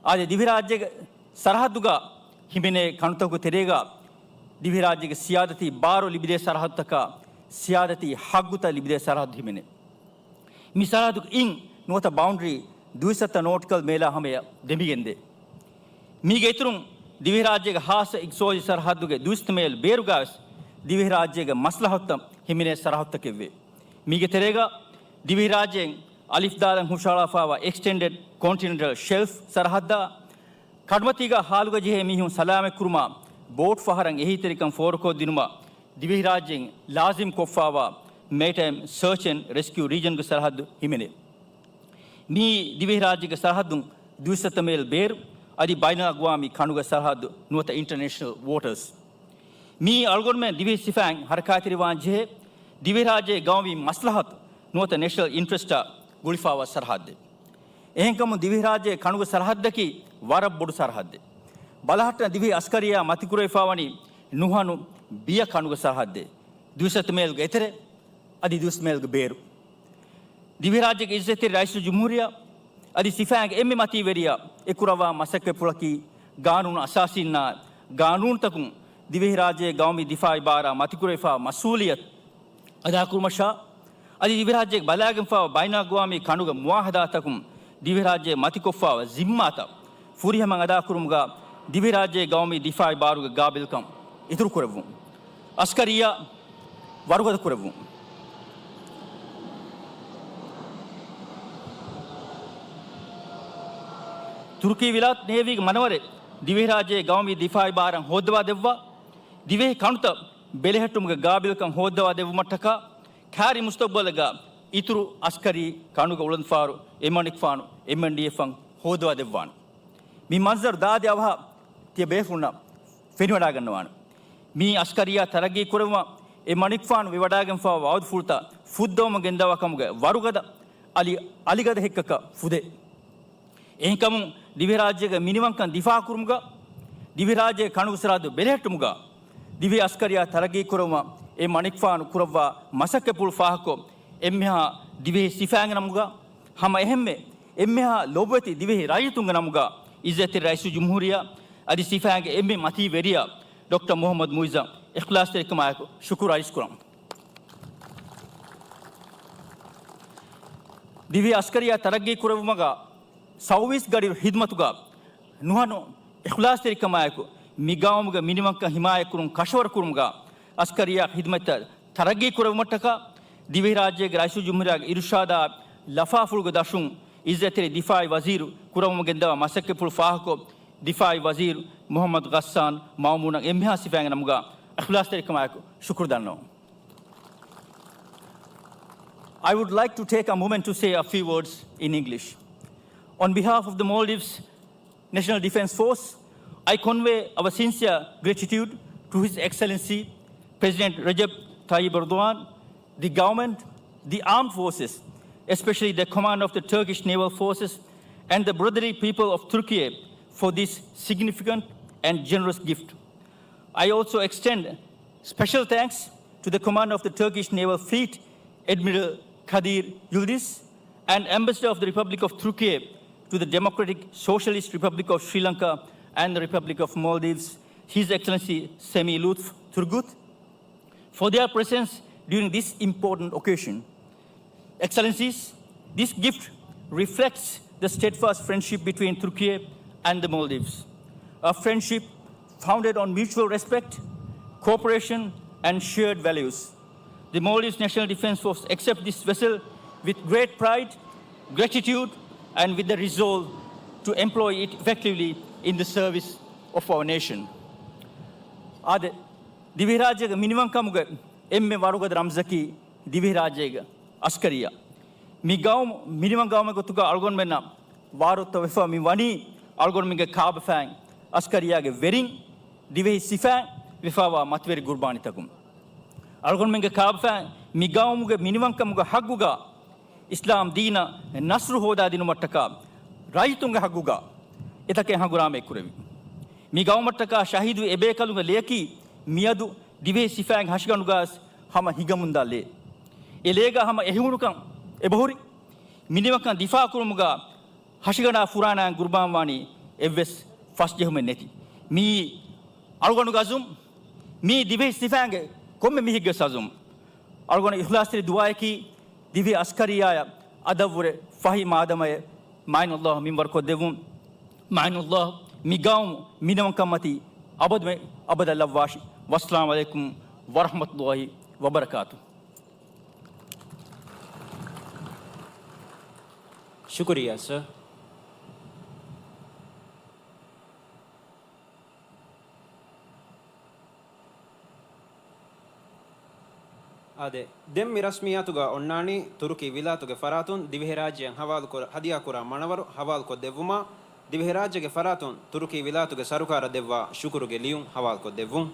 އާދެ، ދިވެހިރާއްޖޭގެ ސަރަހައްދުގަ ހިމެނޭ ކަނޑުތަކުގެ ތެރޭގަ ދިވެހިރާއްޖޭގެ ސިޔާދަތީ ބާރު ލިބިދޭ ސަރަހައްދުތަކާ ސިޔާދަތީ ހައްގުތައް ލިބިދޭ ސަރަހައްދު ހިމެނޭ. މި ސަރަހައްދުގެ އިން ނުވަތަ ބައުންޑަރީ ދުއިސައްތަ ނޯޓިކަލް މޭލާ ހަމަޔަށް ދެމިގެންދޭ. މީގެ އިތުރުން، ދިވެހިރާއްޖޭގެ ހާއްސަ އިގްޒޯޖި ސަރަހައްދުގެ ދުއިސައްތަ މޭލް ބޭރުގަވެސް ދިވެހިރާއްޖޭގެ މަސްލަހަތުތައް ހިމެނޭ ސަރަހައްދުތަކެއްވޭ. މީގެ ތެރޭގަ ދިވެހިރާއްޖޭން އަލިފް ދާލަން ހުށަހަޅާފައިވާ އެކްސްޓެންޑެޑް ކޮންޓިނެންޓަލް ޝެލްފް ސަރަހައްދާ، ކަނޑުމަތީގަ ހާލުގަ ޖެހޭ މީހުން ސަލާމަތްކުރުމަށް ބޯޓް ފަހަރަށް އެހީތެރިކަން ފޯރުކޮށްދިނުމަށް ދިވެހިރާއްޖޭން ލާޒިމް ކޮށްފައިވާ މެރިޓައިމް ސަރޗް އެންޑް ރެސްކިއު ރީޖަންގެ ސަރަހައްދު ހިމެނޭ. މިއީ ދިވެހިރާއްޖޭގެ ސަރަހައްދުން ދުއިސައްތަ މޭލް ބޭރު އަދި ބައިނަލްއަގްވާމީ ކަނޑުގެ ސަރަހައްދު ނުވަތަ އިންޓަރނޭޝަނަލް ވޯޓަރސް. މިއީ އަޅުގަނޑުމެން ދިވެހި ސިފައިން ހަރަކާތްތެރިވާން ޖެހޭ ދިވެހިރާއްޖޭގެ ގައުމީ މަސްލަހަތު ނުވަތަ ނޭޝަނަލް އިންޓްރެސްޓާ ގުޅިފައިވާ ސަރަހައްދެއް. އެހެންކަމުން ދިވެހިރާއްޖޭގެ ކަނޑުގެ ސަރަހައްދަކީ ވަރަށް ބޮޑު ސަރަހައްދެއް. ބަލަހައްޓަން ދިވެހި އަސްކަރިއްޔާ މަތިކުރެވިފައިވަނީ ނުހަނު ބިޔަ ކަނޑުގެ ސަރަހައްދެއް. ދުއިސައްތަ މޭލްގެ އެތެރެ އަދި ދުއިސައްތަ މޭލްގެ ބޭރު. ދިވެހިރާއްޖޭގެ އިއްޒަތްތެރި ރައީސުލްޖުމްހޫރިއްޔާ އަދި ސިފައިންގެ އެންމެ މަތީވެރިޔާ އެ ކުރައްވާ މަސައްކަތްޕުޅަކީ ގާނޫނު އަސާސީންނާ ގާނޫނުތަކުން ދިވެހިރާއްޖޭގެ ގައުމީ ދިފާއީ ބާރާ މަތިކުރެވިފާ މަސްއޫލިއްޔަތު އަދާކުރުމަށާ އަދި ދިވެހިރާއްޖޭގެ ބަލާގެންފާވާ ބައިނަލްއަގްވާމީ ކަނޑުގެ މުއާހަދާތަކުން ދިވެހިރާއްޖެ މަތިކޮށްފާވާ ޒިންމާތައް ފުރިހަމައިން އަދާކުރުމުގަ ދިވެހިރާއްޖޭގެ ގައުމީ ދިފާއީ ބާރުގެ ގާބިލްކަން އިތުރުކުރެއްވުން. އަސްކަރިއްޔާ ވަރުގަދަ ކުރެއްވުން. ތުރުކީ ވިލާތު ނޭވީގެ މަނަވަރެއް ދިވެހިރާއްޖޭގެ ގައުމީ ދިފާއީ ބާރަށް ހޯއްދަވާ ދެއްވާ، ދިވެހި ކަނޑުތައް ބެލެހެއްޓުމުގެ ގާބިލްކަން ހޯއްދަވާ ދެއްވުމަށްޓަކާ، ކާރި މުސްތަގުބަލެއްގަ އިތުރު އަސްކަރީ ކަނޑުގަ އުޅަނދުފާރު އެމަނިކުފާނު އެމްއެންޑީއެފްއަށް ހޯއްދަވާ ދެއްވާނެ. މި މަންޒަރު ދާދި އަވަހަށް ތިޔަ ބޭފުޅުންނަށް ފެނިވަޑައިގަންނަވާނެ. މި އަސްކަރިއްޔާ ތަރައްގީ ކުރެއްވުމަށް އެ މަނިކުފާނު ވެވަޑައިގެންފާވާ ވައުދުފުޅުތައް ފުއްދަވަމުން ގެންދަވާ ކަމުގެ ވަރުގަދަ އަލި، އަލިގަދަ ހެއްކަކަށް ފުދޭ. އެހެންކަމުން ދިވެހިރާއްޖޭގެ މިނިވަންކަން ދިފާއުކުރުމުގަ، ދިވެހިރާއްޖޭގެ ކަނޑުގެ ސަރަހައްދު ބެލެހެއްޓުމުގަ، ދިވެހި އަސްކަރިއްޔާ ތަރައްގީ ކުރެއްވުމަށް އެ މަނިކުފާނު ކުރައްވާ މަސައްކަތްޕުޅު ފާހަގަކޮށް، އެންމެހާ ދިވެހި ސިފައިންގެ ނަމުގަ، ހަމަ އެހެންމެ އެންމެހާ ލޮބުވެތި ދިވެހި ރައްޔިތުންގެ ނަމުގަ އިއްޒަތްތެރި ރައީސުލްޖުމްހޫރިއްޔާ އަދި ސިފައިންގެ އެންމެ މަތީވެރިޔާ ޑޮކްޓަރ މުޙައްމަދު މުޢިއްޒަށް އިޚްލާޞްތެރިކަމާއެކު ޝުކުރު އަރިސްކުރަން. ދިވެހި އަސްކަރިއްޔާ ތަރައްގީ ކުރެއްވުމުގަ ސައުވީސް ގަޑި ޚިދްމަތުގަ ނުހަނު އިޚްލާޞްތެރިކަމާއެކު މި ގައުމުގެ މިނިވަންކަން ޙިމާޔަތްކުރުން ކަށަވަރުކުރުމުގަ އަސްކަރިއްޔާ ޚިދްމަތްތައް ތަރައްގީ ކުރެއްވުމަށްޓަކާ ދިވެހިރާއްޖޭގެ ރައީސުލްޖުމްހޫރިއްޔާގެ އިރުޝާދާ ލަފާފުޅުގެ ދަށުން އިއްޒަތްތެރި ދިފާޢީ ވަޒީރު ކުރައްވަމުން ގެންދަވާ މަސައްކަތްޕުޅު ފާހަގަކޮށް، ދިފާޢީ ވަޒީރު މުޙައްމަދު ޣައްސާން މައުމޫނަށް އެންމެހާ ސިފައިންގެ ނަމުގަ އިޚްލާޞްތެރިކަމާއެކު ޝުކުރު ދަންނަވަން. I would like to take a moment to say a few words in English. On behalf of the Maldives National Defense Force, I convey our sincere gratitude to His Excellency President Recep Tayyip Erdogan, the government, the armed forces, especially the commander of the Turkish naval forces, and the brotherly people of Turkey for this significant and generous gift. I also extend special thanks to the commander of the Turkish naval fleet, Admiral Kadir Yildiz, and ambassador of the Republic of Turkey to the Democratic Socialist Republic of Sri Lanka and the Republic of Maldives, His Excellency Semih Lutf Turgut, for their presence during this important occasion. Excellencies, this gift reflects the steadfast friendship between Turkey and the Maldives, a friendship founded on mutual respect, cooperation, and shared values. The Maldives National Defense Force accepts this vessel with great pride, gratitude, and with the resolve to employ it effectively in the service of our nation. އާދެ، ދިވެހިރާއްޖޭގެ މިނިވަންކަމުގެ އެންމެ ވަރުގަދަ ރަމްޒަކީ ދިވެހިރާއްޖޭގެ އަސްކަރިއްޔާ. މި ގައުމު މިނިވަން ގައުމެއް ގޮތުގަ އަޅުގަނޑުމެންނަށް ވާރުތަ ވެފަ މި ވަނީ އަޅުގަނޑުމެންގެ ކާބަފައިން އަސްކަރިއްޔާގެ ވެރިން ދިވެހި ސިފައިން ވެފަވާ މަތިވެރި ގުރުބާނީތަކުން. އަޅުގަނޑުމެންގެ ކާބަފައިން މި ގައުމުގެ މިނިވަންކަމުގެ ހައްގުގަ އިސްލާމް ދީނަށް ނަޞްރު ހޯދާދިނުމަށްޓަކާ ރައްޔިތުންގެ ހައްގުގަ އެތަކެއް ހަނގުރާމައެއް ކުރެވި. މި ގައުމަށްޓަކާ ޝަހީދު އެބޭކަލުންގެ ލެޔަކީ މިއަދު ދިވެހި ސިފައިންގެ ހަށިގަނޑުގަސް ހަމަ ހިގަމުންދާ ލޭ. އެ ލޭގަ ހަމަ އެހެން ހުނުކަން އެބަހުރި. މިނިވަންކަން ދިފާޢުކުރުމުގަ ހަށިގަނޑާ ފުރާނައިން ގުރުބާންވާނީ އެއްވެސް ފަސްޖެހުމެއް ނެތި. މީ އަޅުގަނޑުގެ އަޒުމް، މީ ދިވެހި ސިފައިންގެ ކޮންމެ މީހެއްގެ އަޒުމް. އަޅުގަނޑު އިޚްލާޞްތެރި ދުޢާއަކީ ދިވެހި އަސްކަރިއްޔާޔަށް އަދަށްވުރެ ފަހި މާދަމައެއް މާތް ﷲ މިންވަރުކޮށްދެއްވުން. މާތް ﷲ މި ގައުމު މިނިވަންކަންމަތީ އަބަދުމެ އަބަދަށް ލައްވާށި. ވައްސަލާމު ޢަލައިކުމް ވަރަޙްމަތުﷲ ވަބަރަކާތު. ޝުކުރިއްޔާ ސަރ. އާދެ، ދެން މި ރަސްމިއްޔާތުގަ އޮންނާނީ ތުރުކީ ވިލާތުގެ ފަރާތުން ދިވެހިރާއްޖެއަށް ހަވާލުކުރ-، ހަދިޔާކުރާ މަނަވަރު ހަވާލުކޮށްދެއްވުމަށް. ދިވެހިރާއްޖޭގެ ފަރާތުން ތުރުކީ ވިލާތުގެ ސަރުކާރަށް ދެއްވާ ޝުކުރުގެ ލިޔުން ހަވާލުކޮށްދެއްވުން.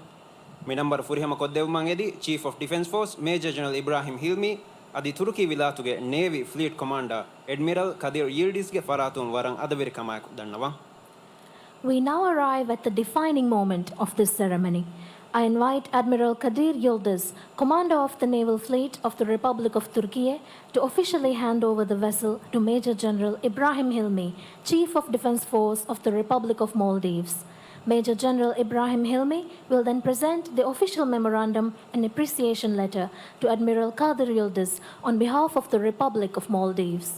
މި ނަންބަރު ފުރިހަމަ ކޮށްދެއްވުމަށް އެދި، ޗީފް އޮފް ޑިފެންސް ފޯސް މޭޖަރ ޖެނެރަލް އިބްރާހިމް ހިލްމީ އަދި ތުރުކީ ވިލާތުގެ ނޭވީ ފްލީޓް ކޮމާންޑާ އެޑްމިރަލް ކަދީރް ޔިލްޑިޒްގެ ފަރާތުން ވަރަށް އަދަބެރިކަމާއެކު ދަންނަވަން. We now arrive at the defining moment of this ceremony. I invite Admiral Kadir Yildiz, Commander of the Naval Fleet of the Republic of Turkey, to officially hand over the vessel to Major General Ibrahim Hilmi, Chief of Defense Force of the Republic of Maldives. Major General Ibrahim Hilmi will then present the official memorandum and appreciation letter to Admiral Kadir Yildiz on behalf of the Republic of Maldives.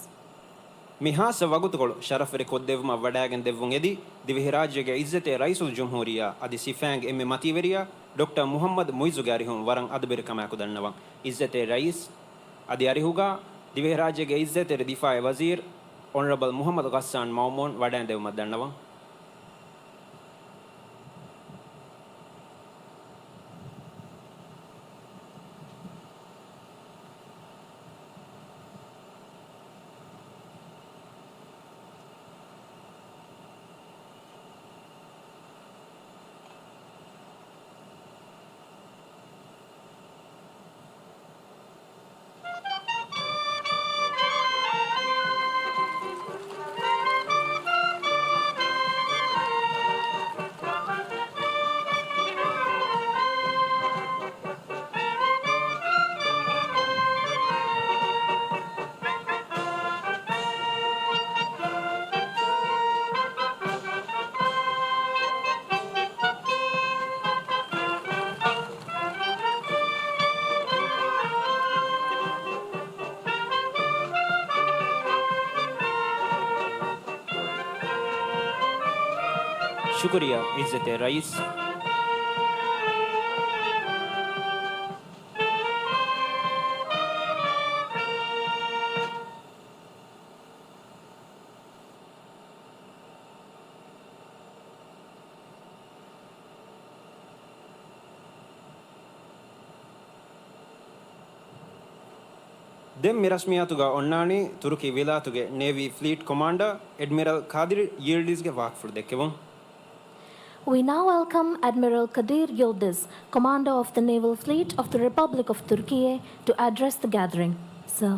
މި ހާއްސަ ވަގުތުކޮޅު ޝަރަފްވެރި ކޮށްދެއްވުމަށް ވަޑައިގެން ދެއްވުން އެދި، ދިވެހިރާއްޖޭގެ އިއްޒަތްތެރި ރައީސުލްޖުމްހޫރިއްޔާ އަދި ސިފައިންގެ އެންމެ މަތީވެރިޔާ ޑޮކްޓަރ މުޙައްމަދު މުޢިއްޒުގެ އަރިހުން ވަރަށް އަދަބެރިކަމާއެކު ދަންނަވަން. އިއްޒަތްތެރި ރައީސް އަދި އަރިހުގަ ދިވެހިރާއްޖޭގެ އިއްޒަތްތެރި ދިފާޢީ ވަޒީރު އޮނަރަބަލް މުޙައްމަދު ޣައްސާން މައުމޫން ވަޑައިން ދެއްވުމަށް ދަންނަވަން. ޝުކުރިއްޔާ، ޢިއްޒަތްތެރި ރައީސް. ދެން މި ރަސްމިއްޔާތުގަ އޮންނާނީ ތުރުކީ ވިލާތުގެ ނޭވީ ފްލީޓް ކޮމާންޑަރ އެޑްމިރަލް ޤާދިރު ޔިލްޑިޒްގެ ވާހަކަފުޅު ދެއްކެވުން. We now welcome Admiral Kadir Yildiz, Commander of the Naval Fleet of the Republic of Türkiye, to address the gathering. Sir.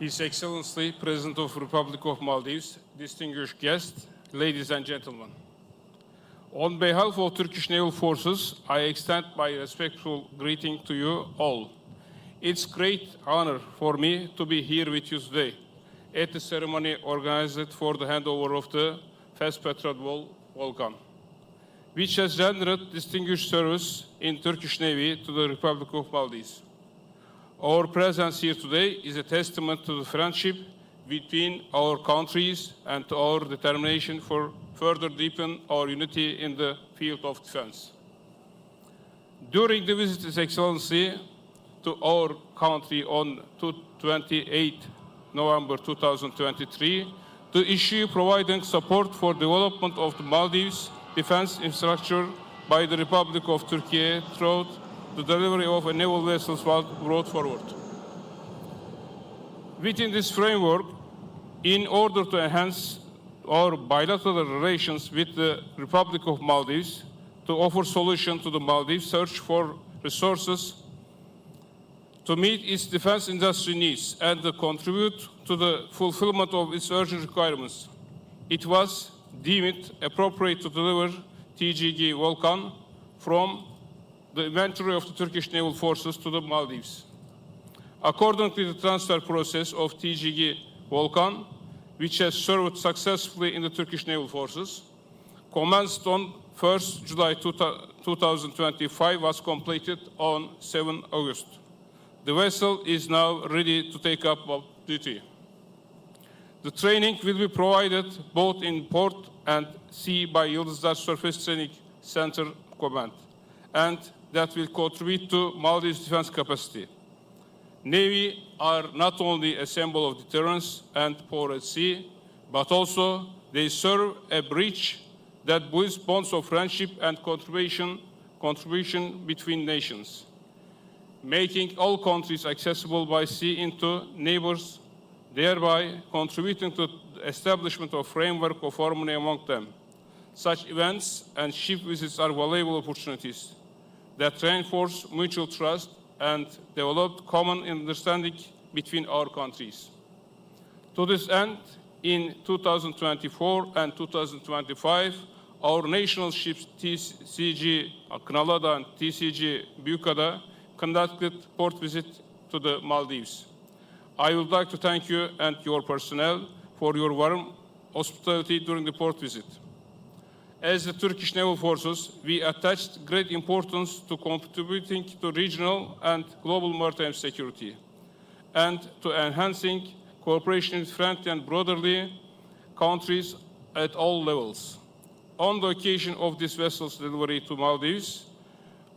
His Excellency, President of Republic of Maldives, distinguished guests, ladies and gentlemen. On behalf of Turkish Naval Forces, I extend my respectful greeting to you all. It's great honor for me to be here with you today at the ceremony organized for the handover of the Fast Patrol Vol-, Volcan, which has rendered distinguished service in Turkish Navy to the Republic of Maldives. Our presence here today is a testament to the friendship between our countries and to our determination for further deepen our unity in the field of defense. During the visit, His Excellency, to our country on two, twenty-eighth November two thousand twenty-three, the issue providing support for development of the Maldives defense infrastructure by the Republic of Turkey throughout the delivery of a naval vessels was brought forward. Within this framework, in order to enhance our bilateral relations with the Republic of Maldives, to offer solution to the Maldives search for resources to meet its defense industry needs and to contribute to the fulfillment of its urgent requirements. It was deemed appropriate to deliver T G G Volcan from the inventory of the Turkish Naval Forces to the Maldives. Accordingly, the transfer process of T G G Volcan, which has served successfully in the Turkish Naval Forces, commenced on first July two thousand twenty-five, was completed on seven August. The vessel is now ready to take up duty. The training will be provided both in port and sea by Yıldızlar Surface Training Center Command, and that will contribute to Maldives' defense capacity. Navy are not only a symbol of deterrence and power at sea, but also they serve a bridge that builds bonds of friendship and contribution, contribution between nations, making all countries accessible by sea into neighbors, thereby contributing to the establishment of framework of harmony among them. Such events and ship visits are valuable opportunities that reinforce mutual trust and develop common understanding between our countries. To this end, in two thousand twenty-four and two thousand twenty-five, our national ships T C G Kınalıada and T C G Büyükada conducted port visit to the Maldives. I would like to thank you and your personnel for your warm hospitality during the port visit. As the Turkish Naval Forces, we attached great importance to contributing to regional and global maritime security and to enhancing cooperation with friendly and brotherly countries at all levels. On the occasion of this vessel's delivery to Maldives,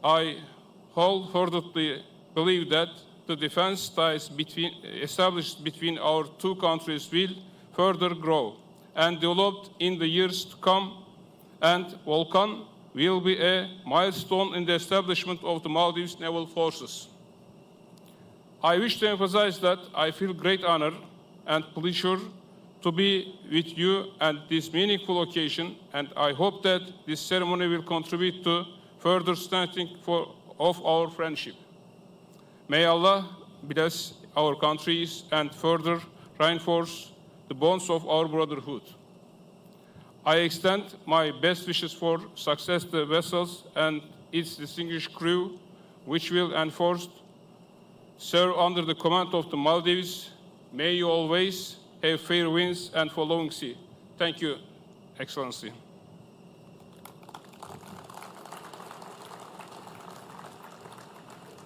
I wholeheartedly believe that the defense ties between, established between our two countries will further grow and develop in the years to come, and Volcan will be a milestone in the establishment of the Maldives Naval Forces. I wish to emphasize that I feel great honor and pleasure to be with you at this meaningful occasion, and I hope that this ceremony will contribute to further strengthening for, of our friendship. May Allah bless our countries and further reinforce the bonds of our brotherhood. I extend my best wishes for success to the vessels and its distinguished crew, which will enforce serve under the command of the Maldives. May you always have fair winds and following sea. Thank you, Excellency.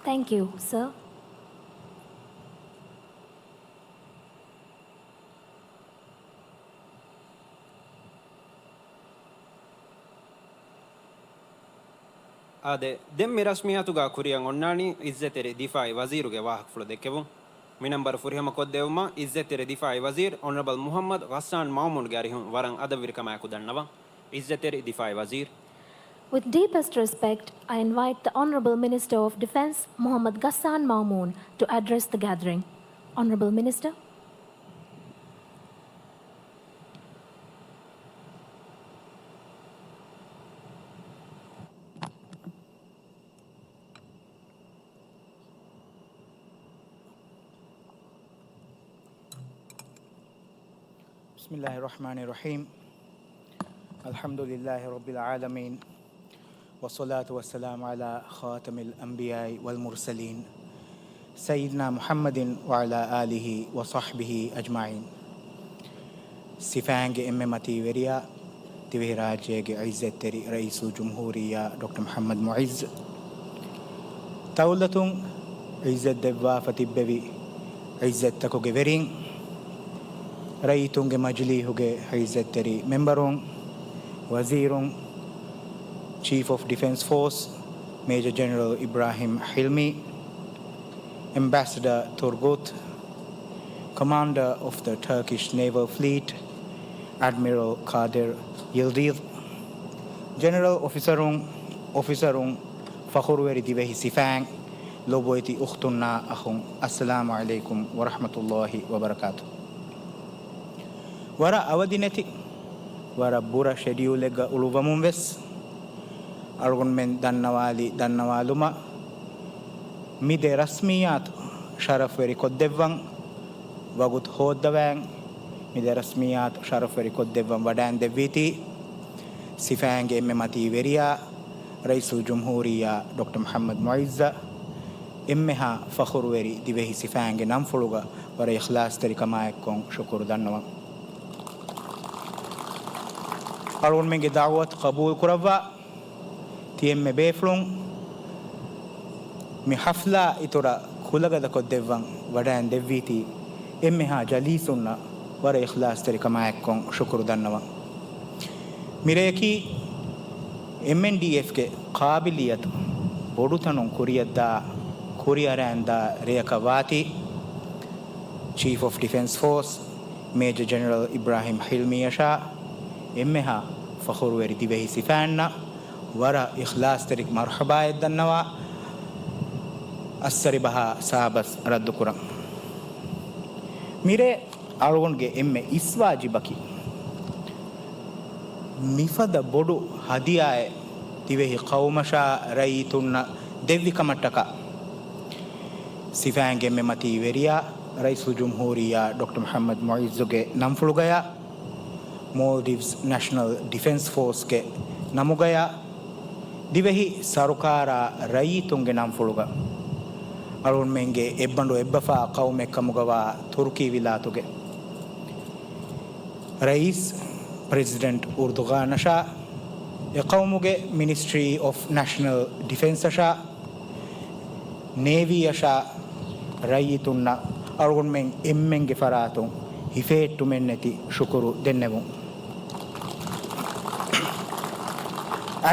Thank you, sir. އާދެ، ދެން މި ރަސްމިއްޔާތުގަ ކުރިއަށް އޮންނާނީ އިއްޒަތްތެރި ދިފާއީ ވަޒީރުގެ ވާހަކަފުޅު ދެއްކެވުން. މި ނަންބަރު ފުރިހަމަ ކޮށްދެއްވުމަށް އިއްޒަތްތެރި ދިފާއީ ވަޒީރު އޮނަރަބަލް މުޙައްމަދު ޣައްސާން މައުމޫންގެ އަރިހުން ވަރަށް އަދަބުވެރިކަމާއެކު ދަންނަވަން. އިއްޒަތްތެރި ދިފާއީ ވަޒީރު. With deepest respect, I invite the Honorable Minister of Defence, Muhammad Ghassan Mamoon, to address the gathering. Honorable Minister. بسم الله الرحمن الرحيم. الحمد لله رب العالمين. والصلاة والسلام على خاتم الأنبياء والمرسلين سيدنا محمد وعلى آله وصحبه أجمعين. ސިފައިންގެ އެންމެ މަތީވެރިޔާ، ދިވެހިރާއްޖޭގެ އިއްޒަތްތެރި ރައީސުލްޖުމްހޫރިއްޔާ ޑޮކްޓަރ މުޙައްމަދު މުޢިއްޒު، ދައުލަތުން އިއްޒަތް ދެއްވާފަ ތިއްބެވި އިއްޒަތްތަކުގެ ވެރިން، ރައްޔިތުންގެ މަޖިލީހުގެ އިއްޒަތްތެރި މެމްބަރުން، ވަޒީރުން، Chief of Defence Force Major General Ibrahim Hilmi, Ambassador Turgut, Commander of the Turkish Naval Fleet Admiral Kadir Yildiz, ޖެނެރަލް އޮފިސަރުން، އޮފިސަރުން، ފަޚުރުވެރި ދިވެހި ސިފައިން، ލޮބުވެތި އުޚްތުންނާ އަޚުން، އައްސަލާމު ޢަލައިކުމް ވަރަޙްމަތުﷲި ވަބަރަކާތު. ވަރަށް އަވަދިނެތި، ވަރަށް ބުރަ ޝެޑިއުލެއްގަ އުޅުއްވަމުން ވެސް، އަޅުގަނޑުމެން ދަންނަވާލި ދަންނަވާލުމަށް، މި ދެ ރަސްމިއްޔާތު ޝަރަފްވެރި ކޮށްދެއްވަން ވަގުތު ހޯއްދަވައިން، މި ދެ ރަސްމިއްޔާތު ޝަރަފްވެރި ކޮށްދެއްވަން ވަޑައިން ދެއްވީތީ، ސިފައިންގެ އެންމެ މަތީ ވެރިޔާ، ރައީސުލްޖުމްހޫރިއްޔާ ޑޮކްޓަރ މުޙައްމަދު މުޢިއްޒަށް، އެންމެހާ ފަޚުރުވެރި ދިވެހި ސިފައިންގެ ނަންފުޅުގަ ވަރަށް އިޚްލާޞްތެރިކަމާއެކު ޝުކުރު ދަންނަވަން. އަޅުގަނޑުމެންގެ ދަޢުވަތު ޤަބޫލު ކުރައްވާ، ތި އެންމެ ބޭފުޅުން މި ޙަފްލާ އިތުރަށް ކުލަގަދަކޮށްދެއްވަން ވަޑައިން ދެއްވީތީ، އެންމެހާ ޖަލީސުންނަށް ވަރަށް އިޚްލާޞްތެރިކަމާއެކު ޝުކުރު ދަންނަވަން. މިރެޔަކީ އެމްއެންޑީއެފްގެ ޤާބިލިއްޔަތު ބޮޑުތަނުން ކުރިއަށްދާ، ކުރިއަރައިންދާ ރެޔަކަށް ވާތީ، Chief of Defence Force Major General Ibrahim ހިލްމީއަށާ އެންމެހާ ފަޚުރުވެރި ދިވެހި ސިފައިންނަށް ވަރަށް އިޚްލާޞްތެރި މަރުޙަބާއެއް ދަންނަވާ، އައްސަރިބަހާ ސާބަސް ރައްދުކުރަން. މިރޭ އަޅުގަނޑުގެ އެންމެ އިސް ވާޖިބަކީ، މިފަދަ ބޮޑު ހަދިޔާއެއް ދިވެހި ޤައުމަށާ ރައްޔިތުންނަށް ދެއްވި ކަމަށްޓަކާ، ސިފައިންގެ އެންމެ މަތީ ވެރިޔާ، ރައީސުލްޖުމްހޫރިއްޔާ ޑޮކްޓަރ މުޙައްމަދު މުޢިއްޒުގެ ނަންފުޅުގަޔާ، މޯލްޑިވްސް ނެޝަނަލް ޑިފެންސް ފޯސްގެ ނަމުގަޔާ، ދިވެހި ސަރުކާރާ ރައްޔިތުންގެ ނަންފުޅުގަ، އަޅުގަނޑުމެންގެ އެއްބަނޑު އެއްބަފާ ޤައުމެއް ކަމުގަވާ ތުރުކީ ވިލާތުގެ ރައީސް ޕްރެޒިޑެންޓް އުރްދުޣާނަށާ، އެ ޤައުމުގެ މިނިސްޓްރީ އޮފް ނެޝަނަލް ޑިފެންސަށާ، ނޭވީއަށާ، ރައްޔިތުންނަށް އަޅުގަނޑުމެން އެންމެންގެ ފަރާތުން ހިފޭއްޓުމެއްނެތި ޝުކުރު ދެންނެވުން.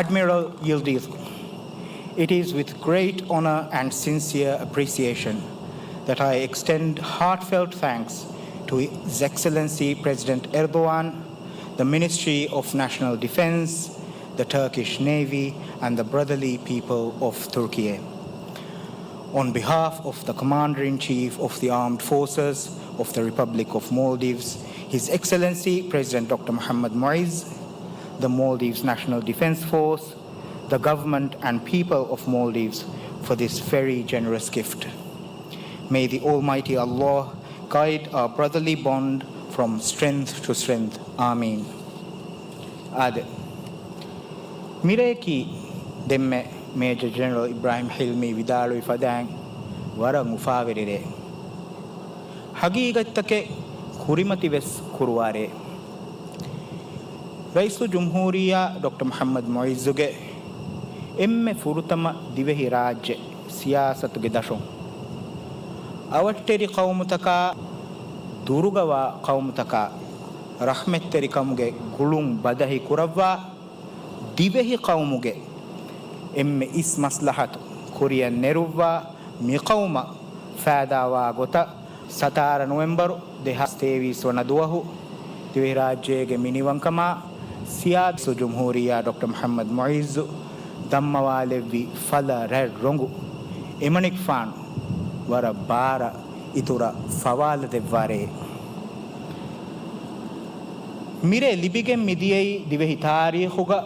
Admiral Yildiz, it is with great honor and sincere appreciation that I extend heartfelt thanks to His Excellency President Erdogan, the Ministry of National Defense, the Turkish Navy, and the brotherly people of Turkey. On behalf of the Commander-in-Chief of the Armed Forces of the Republic of Maldives, His Excellency President Doctor Mohammad Moiz, the Maldives National Defense Force, the government and people of Maldives for this very generous gift. May the Almighty Allah guide our brotherly bond from strength to strength. Ameen. އާދެ، މިރެޔަކީ ދެންމެ މޭޖަރ ޖެނެރަލް އިބްރާހިމް ހިލްމީ ވިދާޅުވި ފަދައިން ވަރަށް އުފާވެރި ރެއެއް. ހަގީގަތްތަކެއް ކުރިމަތިވެސް ކުރުވާ ރެއެއް. ރައީސުލްޖުމްހޫރިއްޔާ ޑޮކްޓަރ މުޙައްމަދު މުޢިއްޒުގެ އެންމެ ފުރަތަމަ ދިވެހި ރާއްޖެ ސިޔާސަތުގެ ދަށުން އަވަށްޓެރި ޤައުމުތަކާ، ދުރުގަވާ ޤައުމުތަކާ ރަޙްމަތްތެރިކަމުގެ ގުޅުން ބަދަހި ކުރައްވާ، ދިވެހި ޤައުމުގެ އެންމެ އިސް މަސްލަހަތު ކުރިއަށް ނެރުއްވާ، މި ޤައުމަށް ފާއިދާވާ ގޮތަށް ސަތާރަ ނޮވެމްބަރު ދެހާސް ތޭވީސް ވަނަ ދުވަހު ދިވެހިރާއްޖޭގެ މިނިވަންކަމާ ސިޔާސަތު ޖުމްހޫރިއްޔާ ޑޮކްޓަރ މުޙައްމަދު މުޢިއްޒު ދަންމަވާލެއްވި ފަލަ ރަތް ރޮނގު އެމަނިކުފާނު ވަރަށް ބާރަށް އިތުރަށް ފަވާލަދެއްވާ ރެއެއް. މިރޭ ލިބިގެން މިދިޔައީ ދިވެހި ތާރީޚުގަ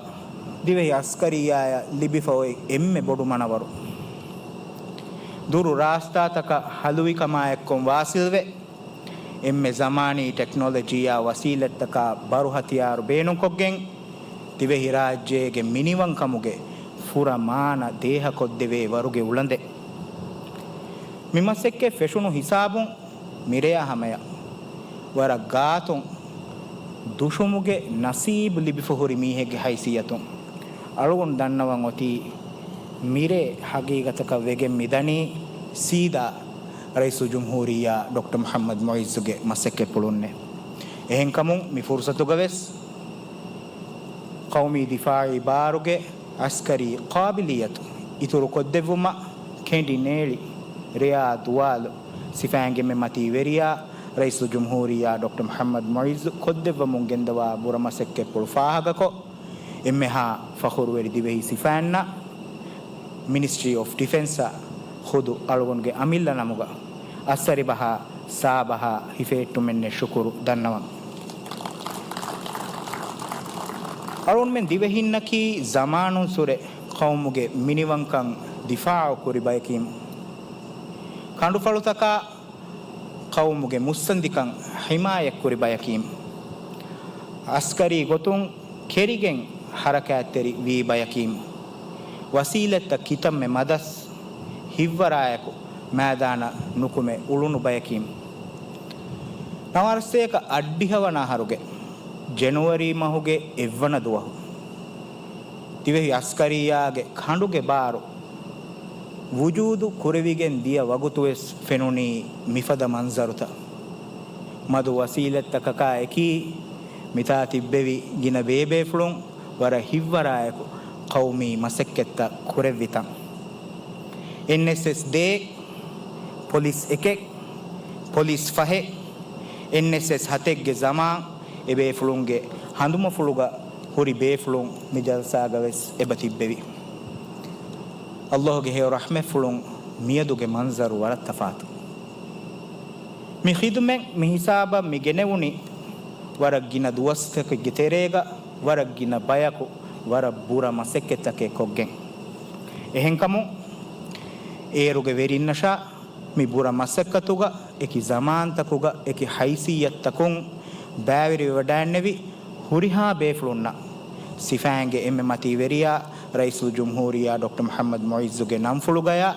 ދިވެހި އަސްކަރިއްޔާއަށް ލިބިފަ އޮތް އެންމެ ބޮޑު މަނަވަރު. ދުރު ރާސްތާތަކަށް ހަލުވިކަމާއެއްކޮށް ވާސިލްވެ، އެންމެ ޒަމާނީ ޓެކްނޮލޮޖީއާ ވަސީލަތްތަކާ ބަރު ހަތިޔާރު ބޭނުންކޮށްގެން، ދިވެހިރާއްޖޭގެ މިނިވަންކަމުގެ ފުރަމާނަ ދޭހަކޮށްދެވޭ ވަރުގެ އުޅަނދެއް. މި މަސައްކަތް ފެށުނު ހިސާބުން މިރެޔާ ހަމަޔަށް ވަރަށް ގާތުން ދުށުމުގެ ނަސީބު ލިބިފަ ހުރި މީހެއްގެ ހައިސިއްޔަތުން އަޅުގަނޑު ދަންނަވަން އޮތީ، މިރޭ ހަގީގަތަކަށް ވެގެން މިދަނީ ސީދާ ރައީސުލްޖުމްހޫރިއްޔާ ޑޮކްޓަރ މުޙައްމަދު މުޢިއްޒުގެ މަސައްކަތްޕުޅުންނޭ. އެހެންކަމުން މި ފުރުސަތުގަވެސް ޤައުމީ ދިފާޢީ ބާރުގެ އަސްކަރީ ޤާބިލިއްޔަތު އިތުރުކޮށްދެއްވުމަށް ކެނޑި ނޭޅި ރެޔާ ދުވާލު ސިފައިންގެ މެ މަތީވެރިޔާ ރައީސުލްޖުމްހޫރިއްޔާ ޑޮކްޓަރ މުޙައްމަދު މުޢިއްޒު ކޮށްދެއްވަމުން ގެންދަވާ ބުރަ މަސައްކަތްޕުޅު ފާހަގަކޮށް، އެންމެހާ ފަޚުރުވެރި ދިވެހި ސިފައިންނަށް މިނިސްޓްރީ އޮފް ޑިފެންސްއަށް ޚުދު އަޅުގަނޑުގެ އަމިއްލަ ނަމުގަ އައްސަރިބަހާ ސާބަހާ ހިފެހެއްޓުމެއްނެތް ޝުކުރު ދަންނަވަން. އަޅުގަނޑުމެން ދިވެހިންނަކީ ޒަމާނުންސުރެ ޤައުމުގެ މިނިވަންކަން ދިފާޢު ކުރި ބަޔަކީމު. ކަނޑުފަޅުތަކާ ޤައުމުގެ މުއްސަނދިކަން ޙިމާޔަތްކުރި ބަޔަކީމު. އަސްކަރީ ގޮތުން ކެރިގެން ޙަރަކާތްތެރި ވީ ބަޔަކީމު. ވަސީލަތްތައް ކިތަންމެ މަދަސް ހިއްވަރާއެކު މައިދާނަށް ނުކުމެ އުޅުނު ބަޔަކީމު. ނަވާރަސޭކަ އަށްޑިހަ ވަނަ އަހަރުގެ ޖެނުއަރީ މަހުގެ އެއްވަނަ ދުވަހު ދިވެހި އަސްކަރިއްޔާގެ ކަނޑުގެ ބާރު ވުޖޫދު ކުރެވިގެން ދިޔަ ވަގުތުވެސް ފެނުނީ މިފަދަ މަންޒަރުތައް. މަދު ވަސީލަތްތަކަކާ އެކީ، މިތާ ތިއްބެވި ގިނަ ބޭބޭފުޅުން ވަރަށް ހިއްވަރާއެކު ޤައުމީ މަސައްކަތްތައް ކުރެއްވި ތަން. އެންއެސްއެސް ދޭއް، ޕޮލިސް އެކެއް، ޕޮލިސް ފަހެއް، އެންއެސްއެސް ހަތެއްގެ ޒަމާން އެބޭފުޅުންގެ ހަނދުމަފުޅުގަ ހުރި ބޭފުޅުން މި ޖަލްސާގަވެސް އެބަ ތިއްބެވި. ﷲ ގެ ހެޔޮ ރަޙްމަތްފުޅުން މިއަދުގެ މަންޒަރު ވަރަށް ތަފާތު. މި ޚިދުމަތް މި ހިސާބަށް މި ގެނެވުނީ ވަރަށް ގިނަ ދުވަސްތަކެއްގެ ތެރޭގަ ވަރަށް ގިނަ ބަޔަކު ވަރަށް ބުރަ މަސައްކަތްތަކެއް ކޮށްގެން. އެހެންކަމުން އޭރުގެ ވެރިންނަށާ މި ބުރަ މަސައްކަތުގަ އެކި ޒަމާންތަކުގަ އެކި ހައިސިއްޔަތްތަކުން ބައިވެރިވެވަޑައިންނެވި ހުރިހާ ބޭފުޅުންނަށް ސިފައިންގެ އެންމެ މަތީވެރިޔާ ރައީސުލްޖުމްހޫރިއްޔާ ޑޮކްޓަރ މުޙައްމަދު މުޢިއްޒުގެ ނަންފުޅުގަޔާ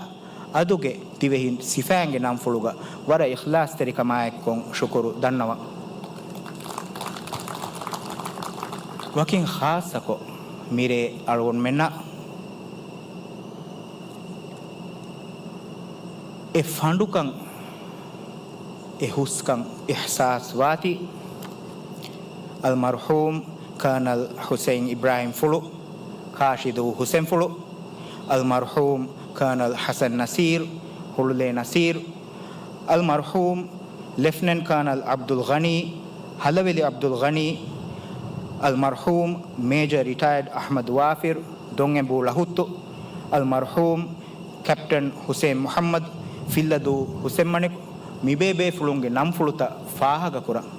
އަދުގެ ދިވެހި ސިފައިންގެ ނަންފުޅުގަ ވަރަށް އިޚްލާޞްތެރިކަމާއެކު ޝުކުރު ދަންނަވަން. ވަކިން ޚާއްޞަކޮށް މިރޭ އަޅުގަނޑުމެންނަށް އެ ފަނޑުކަން، އެ ހުސްކަން އިޙްސާސް ވާތީ، އަލްމަރްޙޫމް ކާނަލް ޙުސައިން އިބްރާހިމްފުޅު، ކާށިދޫ ޙުސެންފުޅު، އަލްމަރްޙޫމް ކާނަލް ޙަސަން ނަސީރް، ހުޅުލޭ ނަސީރް، އަލްމަރްޙޫމް ލެފްޓިނެންޓް ކާނަލް ޢަބްދުލް ޣަނީ، ހަލަވެލި ޢަބްދުލް ޣަނީ، އަލްމަރްޙޫމް މޭޖަރ ރިޓަޔަރޑް އަޙްމަދު ވާފިރު، ދޮންއެނބޫ ޅަހުއްތު، އަލްމަރްޙޫމް ކެޕްޓަން ޙުސެއިން މުޙައްމަދު، ފިއްލަދޫ ޙުސެއްމަނިކު، މިބޭބޭފުޅުންގެ ނަންފުޅުތައް ފާހަގަކުރަން.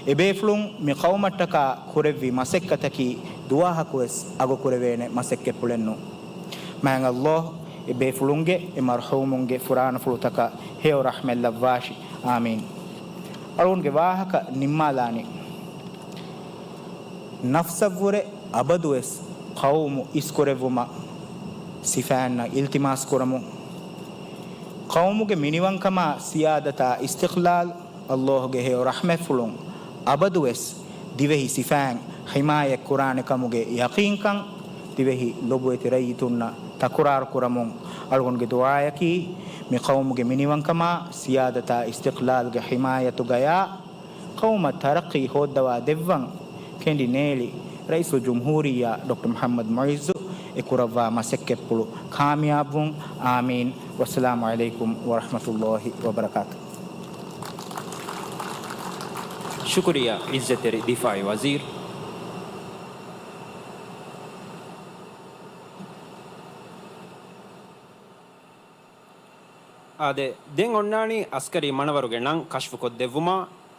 އެބޭފުޅުން މި ޤައުމަށްޓަކާ ކުރެއްވި މަސައްކަތަކީ ދުވާހަކުވެސް އަގުކުރެވޭނެ މަސައްކަތްޕުޅެއްނޫން. މާތް ﷲ އެ މަރްޙޫމުންގެ ފުރާނަފުޅުތަކަށް ހެޔޮ ރަޙްމަތް ލައްވާށި. އާމީން. އަޅުގަނޑުގެ ވާހަކަ ނިންމާލާނީ، ނަފްސަށްވުރެ އަބަދުވެސް ޤައުމު އިސްކުރެއްވުމަށް ސިފައިންނަށް އިލްތިމާސް ކުރަމުން. ޤައުމުގެ މިނިވަންކަމާ ސިޔާދަތާ އިސްތިޤްލާލް ﷲގެ ހެޔޮ ރަޙްމަތްފުޅުން އަބަދުވެސް ދިވެހި ސިފައިން ޙިމާޔަތް ކުރާނެ ކަމުގެ ޔަޤީންކަން ދިވެހި ލޮބުވެތި ރައްޔިތުންނަށް ތަކުރާރު ކުރަމުން. އަޅުގަނޑުގެ ދުޢާއަކީ، މި ޤައުމުގެ މިނިވަންކަމާ، ސިޔާދަތާ އިސްތިޤްލާލުގެ ޙިމާޔަތުގަޔާ، ޤައުމަށް ތަރައްޤީ ހޯއްދަވާ ދެއްވަން ކެނޑި ނޭޅި ރައީސުލްޖުމްހޫރިއްޔާ ޑޮކްޓަރ މުޙައްމަދު މުޢިއްޒު އެ ކުރައްވާ މަސައްކަތްޕުޅު ކާމިޔާބުވުން. އާމީން. ވައްސަލާމު ޢަލައިކުމް ވަރަޙްމަތުﷲި ވަބަރަކާތުހު. ޝުކުރިއްޔާ ޢިއްޒަތްތެރި ދިފާޢީ ވަޒީރު. އާދެ، ދެން އޮންނާނީ އަސްކަރީ މަނަވަރުގެ ނަން ކަޝްފުކޮށްދެއްވުމާ،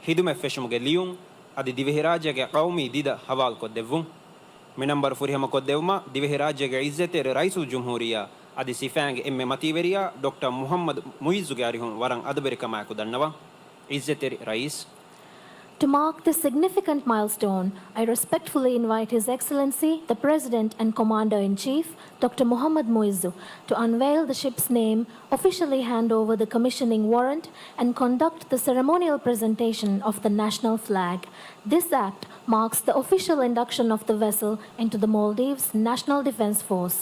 ހިދުމަތް ފެށުމުގެ ލިޔުން އަދި ދިވެހިރާއްޖޭގެ ޤައުމީ ދިދަ ހަވާލުކޮށްދެއްވުން. މި ނަންބަރު ފުރިހަމަކޮށްދެއްވުމަށް ދިވެހިރާއްޖޭގެ ޢިއްޒަތްތެރި ރައީސުލްޖުމްހޫރިއްޔާ އަދި ސިފައިންގެ އެންމެ މަތީވެރިޔާ ޑޮކްޓަރ މުޙައްމަދު މުޢިއްޒުގެ އަރިހުން ވަރަށް އަދަބުވެރިކަމާއެކު ދަންނަވަން. ޢިއްޒަތްތެރި ރައީސް. To mark this significant milestone, I respectfully invite His Excellency, the President and Commander-in-Chief, Doctor Muhammad Muizzu, to unveil the ship's name, officially hand over the commissioning warrant, and conduct the ceremonial presentation of the national flag. This act marks the official induction of the vessel into the Maldives National Defense Force.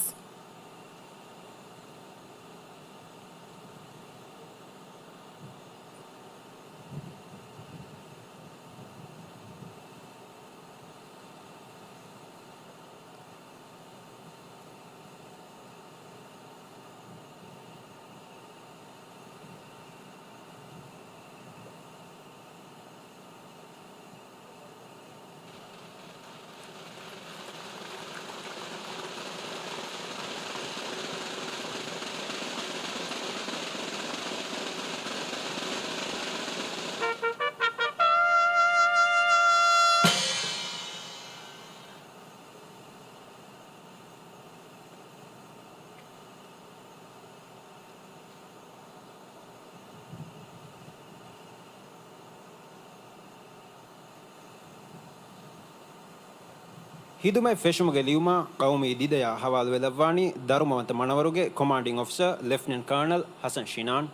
ހިދުމަތް ފެށުމުގެ ލިޔުމާ ޤައުމީ ދިދަޔާ ހަވާލުވެލައްވާނީ ދަރުމަވަންތަ މަނަވަރުގެ ކޮމާންޑިން އޮފިސަރ ލެފްޓިނަންޓް ކާނަލް ހަސަން ޝިނާން.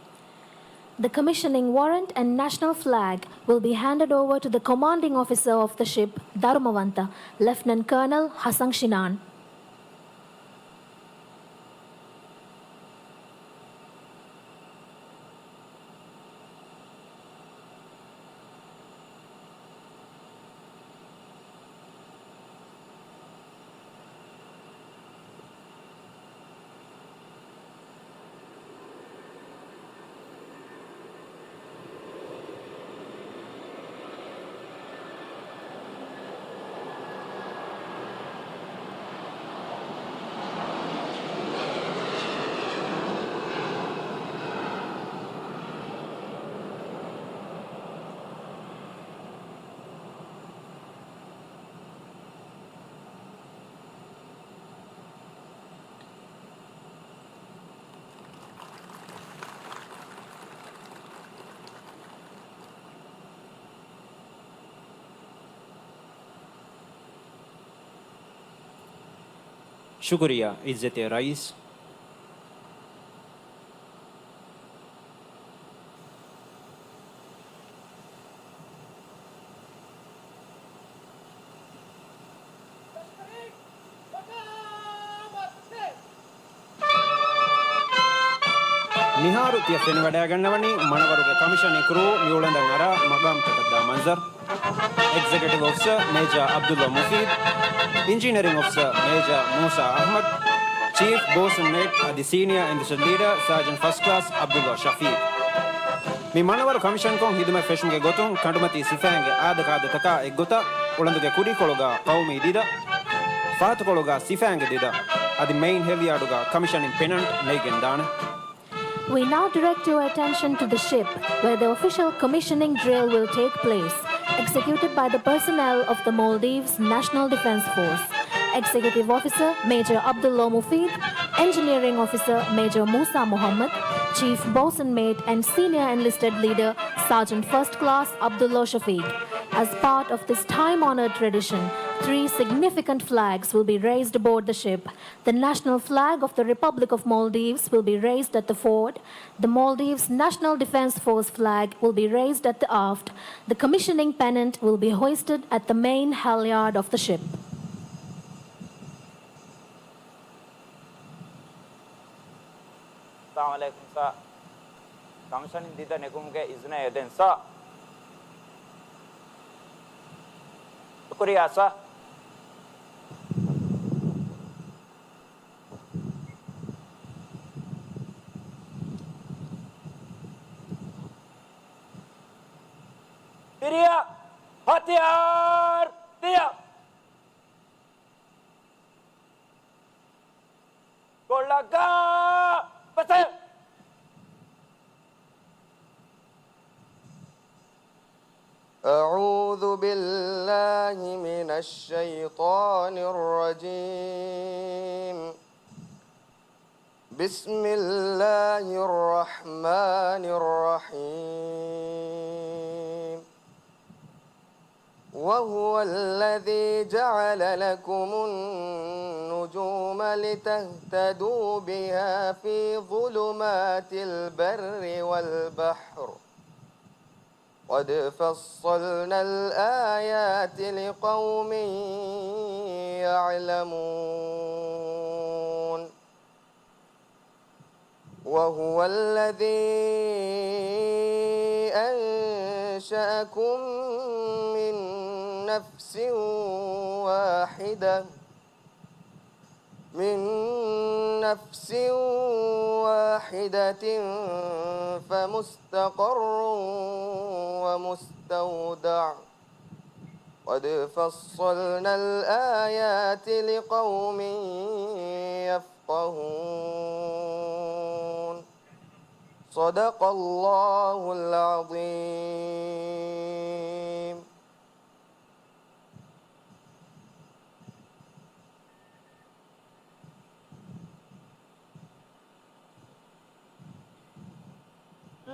The commissioning warrant and national flag will be handed over to the commanding officer of the ship, ދަރުމަވަންތަ ލެފްޓިނަންޓް ކާނަލް ހަސަން ޝިނާން. ޝުކުރިއްޔާ ޢިއްޒަތްތެރި ރައީސް. މިހާރު ތިޔަ ފެނިވަޑައިގަންނަވަނީ މަނަވަރުގެ ކޮމިޝަނިން ކްރޫ މިއުޅެނދަން އަރާ މަގާމްތަކަށްދާ މަންޒަރު. އެގްޒެކެޓިވް އޮފިސަރ މޭޖާ ޢަބްދުﷲ މުފީދު، އިންޖީނިއަރިން އޮފިސަރ މޭޖާ މޫސާ އަޙްމަދު، ޗީފް ބޯސްޓް މޭޓް އަދި ސީނިއާ އިންޑަސްޓްރިއަލް ލީޑަރ ސާޖަންޓް ފަސްޓް ކްލާސް ޢަބްދުﷲ ޝަފީޤު. މި މަނަވަރު ކޮމިޝަންކޮށް ހިދުމަތް ފެށުމުގެ ގޮތުން ކަނޑުމަތީ ސިފައިންގެ އާދަކާދަތަކާ އެއްގޮތަށް އުޅަނދުގެ ކުރީކޮޅުގަ ޤައުމީ ދިދަ، ފަހަތުކޮޅުގަ ސިފައިންގެ ދިދަ އަދި މެއިން ހެލިޔާޑުގަ ކޮމިޝަނިން ޕެނަންޓް ނެތްގެންދާނެ. We now direct your attention to the ship, where the official commissioning drill will take place, executed by the personnel of the Maldives National Defense Force. Executive Officer Major Abdullah Mufid, Engineering Officer Major Musa Muhammad, Chief Bosun Mate and Senior Enlisted Leader Sergeant First Class Abdullah Shafiq. As part of this time-honored tradition, three significant flags will be raised aboard the ship. The national flag of the Republic of Maldives will be raised at the forward. The Maldives National Defense Force flag will be raised at the aft. The commissioning pennant will be hoisted at the main halyard of the ship. ސާ، ކަމިޝަނިން ދިދަ ނެގުމުގެ އިޒުނަ އެދެން ސާ. ޝުކުރިއްޔާ ސާ. ތިރިއަށް ހަތިޔާރު ތިޔަ. ކޮޅަކާ ފަސޭ. أعوذ بالله من الشيطان الرجيم. بسم الله الرحمن الرحيم. وهو الذي جعل لكم النجوم لتهتدوا بها في ظلمات البر والبحر. قد فصلنا الآيات لقوم يعلمون. وهو الذي أنشأكم من نفس واحدة، من نفس واحدة فمستقر ومستودع. قد فصلنا الآيات لقوم يفقهون. صدق الله العظيم.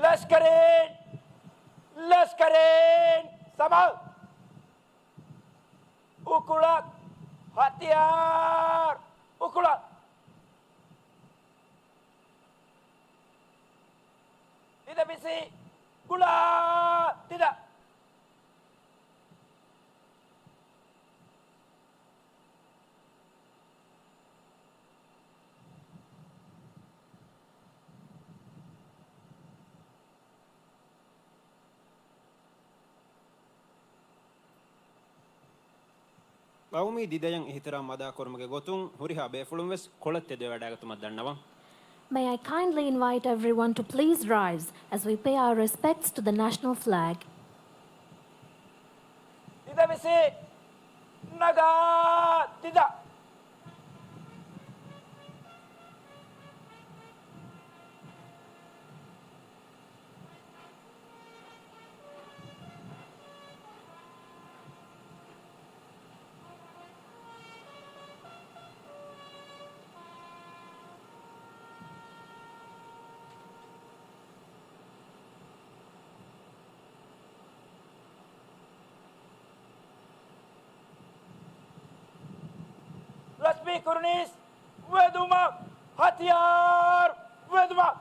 ލަޝްކަރީން، ލަޝްކަރީން ސަމާލު. އުކުޅަށް ހަތިޔާރު، އުކުޅަށް. ތިދަ ބިސީ، ގުޅާ، ތިދަ. ޤައުމީ ދިދަޔަށް އިޙްތިރާމް އަދާކުރުމުގެ ގޮތުން ހުރިހާ ބޭފުޅުން ވެސް ކޮޅަށް ތެދުވެވަޑައިގަތުމަށް ދަންނަވަން. May I kindly invite everyone to please rise as we pay our respects to the national flag. ތިދަ ބިސީ، ނަގާ، ތިދަ. ރަސްމީ ކުރުނީސް ވެދުމަށް، ހަތިޔާރު ވެދުމަށް.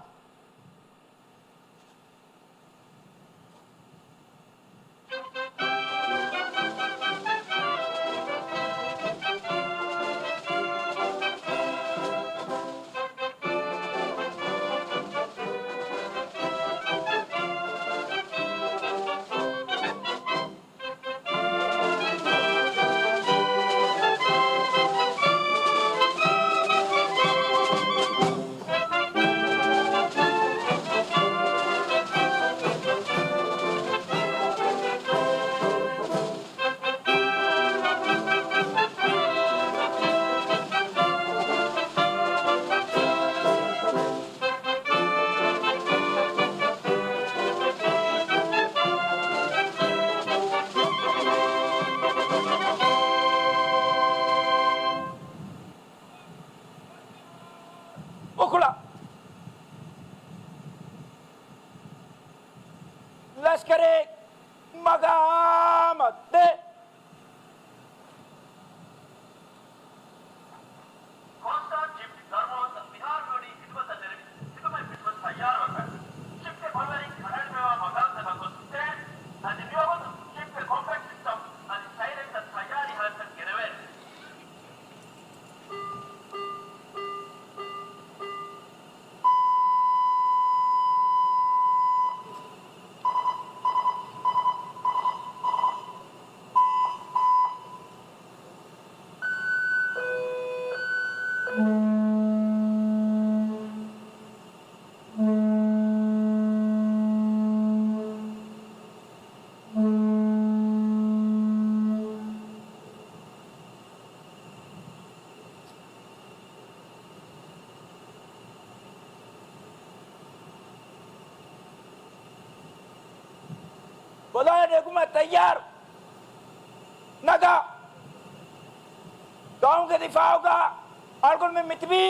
ބޮލާލި ނެގުމަށް ތައްޔާރު. ނަގާ. ގައުމުގެ ދިފާއުގަ އަޅުގަނޑުމެން މިތިބީ.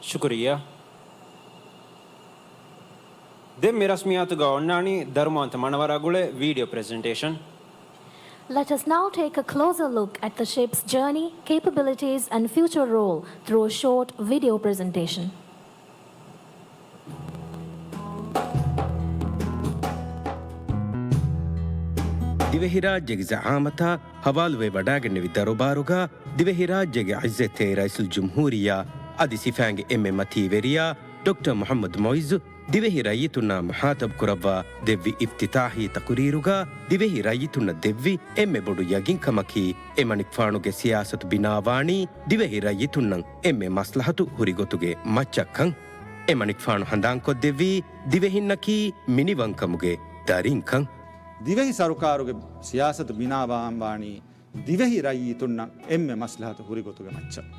ޝުކުރިއްޔާ. ދެން މި ރަސްމިއްޔާތުގަ އޮންނާނީ ދަރުމަވަންތަ މަނަވަރާ ގުޅޭ ވީޑިއޯ ޕްރެޒެންޓޭޝަން. Let us now take a closer look at the ship's journey, capabilities and future role through a short video presentation. ދިވެހިރާއްޖޭގެ ޒައާމަތާ ހަވާލުވެ ވަޑާގެންނެވި ދަރުބާރުގަ ދިވެހިރާއްޖޭގެ އިއްޒަތްތެރި ރައީސުލްޖުމްހޫރިއްޔާ އަދި ސިފައިންގެ އެންމެ މަތީވެރިޔާ ޑޮކްޓަރ މުޙައްމަދު މުޢިއްޒު ދިވެހި ރައްޔިތުންނާ މުޚާޠަބު ކުރައްވާ ދެއްވި އިފްތިތާޙީ ތަޤުރީރުގަ ދިވެހި ރައްޔިތުންނަށް ދެއްވި އެންމެ ބޮޑު ޔަގީންކަމަކީ، އެމަނިކުފާނުގެ ސިޔާސަތު ބިނާވާނީ ދިވެހި ރައްޔިތުންނަށް އެންމެ މަސްލަހަތު ހުރި ގޮތުގެ މައްޗަށްކަން. އެމަނިކުފާނު ހަނދާންކޮށްދެއްވީ ދިވެހިންނަކީ މިނިވަންކަމުގެ ދަރިންކަން. ދިވެހި ސަރުކާރުގެ ސިޔާސަތު ބިނާވާން ވާނީ ދިވެހި ރައްޔިތުންނަށް އެންމެ މަސްލަހަތު ހުރި ގޮތުގެ މައްޗަށް.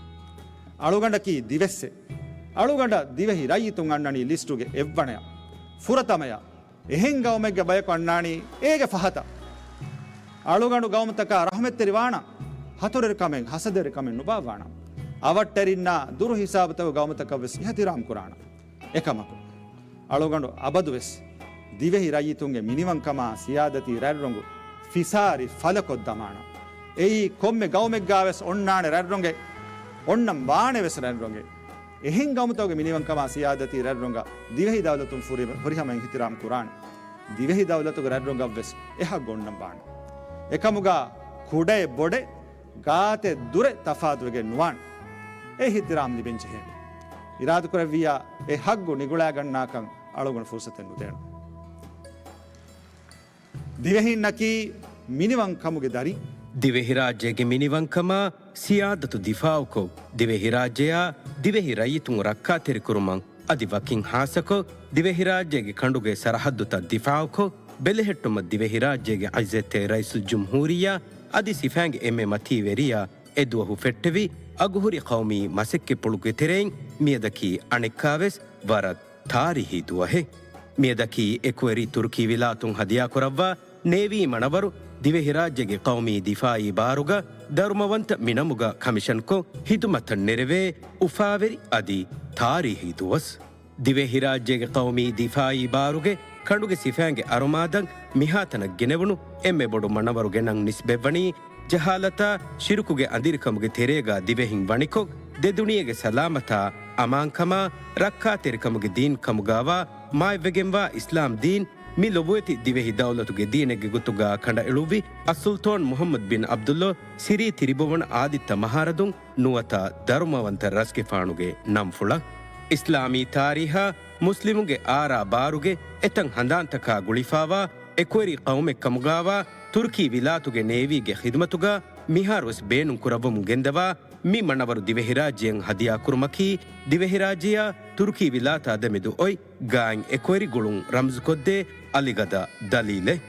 އަޅުގަނޑަކީ ދިވެއްސެއް. އަޅުގަނޑަށް ދިވެހި ރައްޔިތުން އަންނަނީ ލިސްޓުގެ އެއްވަނަޔަށް، ފުރަތަމަޔަށް. އެހެން ގައުމެއްގެ ބަޔަކު އަންނާނީ އޭގެ ފަހަތަށް. އަޅުގަނޑު ގައުމުތަކާ ރަޙުމަތްތެރި ވާނަން، ހަތުރުވެރިކަމެއް، ހަސަދަވެރިކަމެއް ނުބާއްވާނަން. އަވަށްޓެރިންނާ ދުރު ހިސާބުތަކުގެ ގައުމުތަކަށްވެސް އިޙްތިރާމް ކުރާނަން. އެކަމަކު، އަޅުގަނޑު އަބަދުވެސް ދިވެހި ރައްޔިތުންގެ މިނިވަންކަމާ ސިޔާދަތީ ރަތްރޮނގު ފިސާރި ފަލަކޮށްދަމާނަން. އެއީ ކޮންމެ ގައުމެއްގާވެސް އޮންނާނެ ރަތްރޮނގެއް، އޮންނަން ވާނެވެސް ރަތްރޮނގެއް. އެހެން ގައުމުތަކުގެ މިނިވަންކަމާ ސިޔާދަތީ ރަތްރޮނގަށް ދިވެހި ދައުލަތުން ފުރި-، ފުރިހަމަ އިޙްތިރާމް ކުރާނެ. ދިވެހި ދައުލަތުގެ ރަތްރޮނގަށްވެސް އެ ހައްގު އޮންނަން ވާނެ. އެކަމުގާ ކުޑައެއް ބޮޑެއް ގާތެއް ދުރެއް ތަފާތުވެގެން ނުވާނެ. އެ އިޙްތިރާމް ލިބެން ޖެހޭނެ. އިރާދަކުރެއްވިއްޔާ އެ ހައްގު ނިގުޅާގަންނާކަން އަޅުގަނޑު ފުރުސަތެއް ނުދޭނަން. ދިވެހިންނަކީ މިނިވަންކަމުގެ ދަރިން. ދިވެހިރާއްޖޭގެ މިނިވަންކަމާ ސިޔާދަތު ދިފާއުކޮށް، ދިވެހިރާއްޖެއާ ދިވެހި ރައްޔިތުން ރައްކާތެރިކުރުމަށް އަދި ވަކިން ހާއްސަކޮށް، ދިވެހިރާއްޖޭގެ ކަނޑުގެ ސަރަހައްދުތައް ދިފާއުކޮށް، ބެލެހެއްޓުމަށް ދިވެހިރާއްޖޭގެ އިއްޒަތްތެރި ރައީސުލްޖުމްހޫރިއްޔާ އަދި ސިފައިންގެ އެންމެ މަތީވެރިޔާ އެދުވަހު ފެއްޓެވި އަގުހުރި ޤައުމީ މަސައްކަތްޕުޅުގެ ތެރެއިން މިއަދަކީ އަނެއްކާވެސް ވަރަށް ތާރީހީ ދުވަހެއް. މިއަދަކީ އެކުވެރި ތުރުކީ ވިލާތުން ހަދިޔާކުރައްވާ ނޭވީ މަނަވަރު ދިވެހިރާއްޖޭގެ ޤައުމީ ދިފާއީ ބާރުގަ ދަރުމަވަންތަ މިނަމުގަ ކަމިޝަންކޮށް ޚިދުމަތަށް ނެރެވޭ އުފާވެރި އަދި ތާރީހީ ދުވަސް. ދިވެހިރާއްޖޭގެ ޤައުމީ ދިފާއީ ބާރުގެ ކަނޑުގެ ސިފައިންގެ އަރުމާދަށް މިހާތަނަށް ގެނެވުނު އެންމެ ބޮޑު މަނަވަރުގެ ނަން ނިސްބަތްވަނީ ޖަހާލަތާ ޝިރުކުގެ އަނދިރިކަމުގެ ތެރޭގަ ދިވެހިން ވަނިކޮށް، ދެދުނިޔޭގެ ސަލާމަތާ، އަމާންކަމާ، ރައްކާތެރިކަމުގެ ދީން ކަމުގާވާ މާތްވެގެންވާ އިސްލާމް ދީން މި ލޮބުވެތި ދިވެހި ދައުލަތުގެ ދީނެއްގެ ގޮތުގަ ކަނޑައެޅުއްވި އައްސުލްޠާން މުޙައްމަދު ބިން ޢަބްދުﷲ ސިރީ ތިރިބުވަނަ އާދިއްތަ މަހާރަދުން ނުވަތަ ދަރުމަވަންތަ ރަސްގެފާނުގެ ނަންފުޅަށް. އިސްލާމީ ތާރީހާ މުސްލިމުންގެ އާރާ ބާރުގެ އެތައް ހަނދާންތަކާ ގުޅިފާވާ އެކުވެރި ޤައުމެއް ކަމުގާވާ ތުރުކީ ވިލާތުގެ ނޭވީގެ ޚިދުމަތުގަ މިހާރުވެސް ބޭނުން ކުރައްވަމުން ގެންދަވާ މި މަނަވަރު ދިވެހިރާއްޖެއަށް ހަދިޔާކުރުމަކީ، ދިވެހިރާއްޖެއާ ތުރުކީ ވިލާތާ ދެމެދު އޮތް ގާތް އެކުވެރި ގުޅުން ރަމްޒުކޮށްދޭ އަލިގަދަ ދަލީލެއް.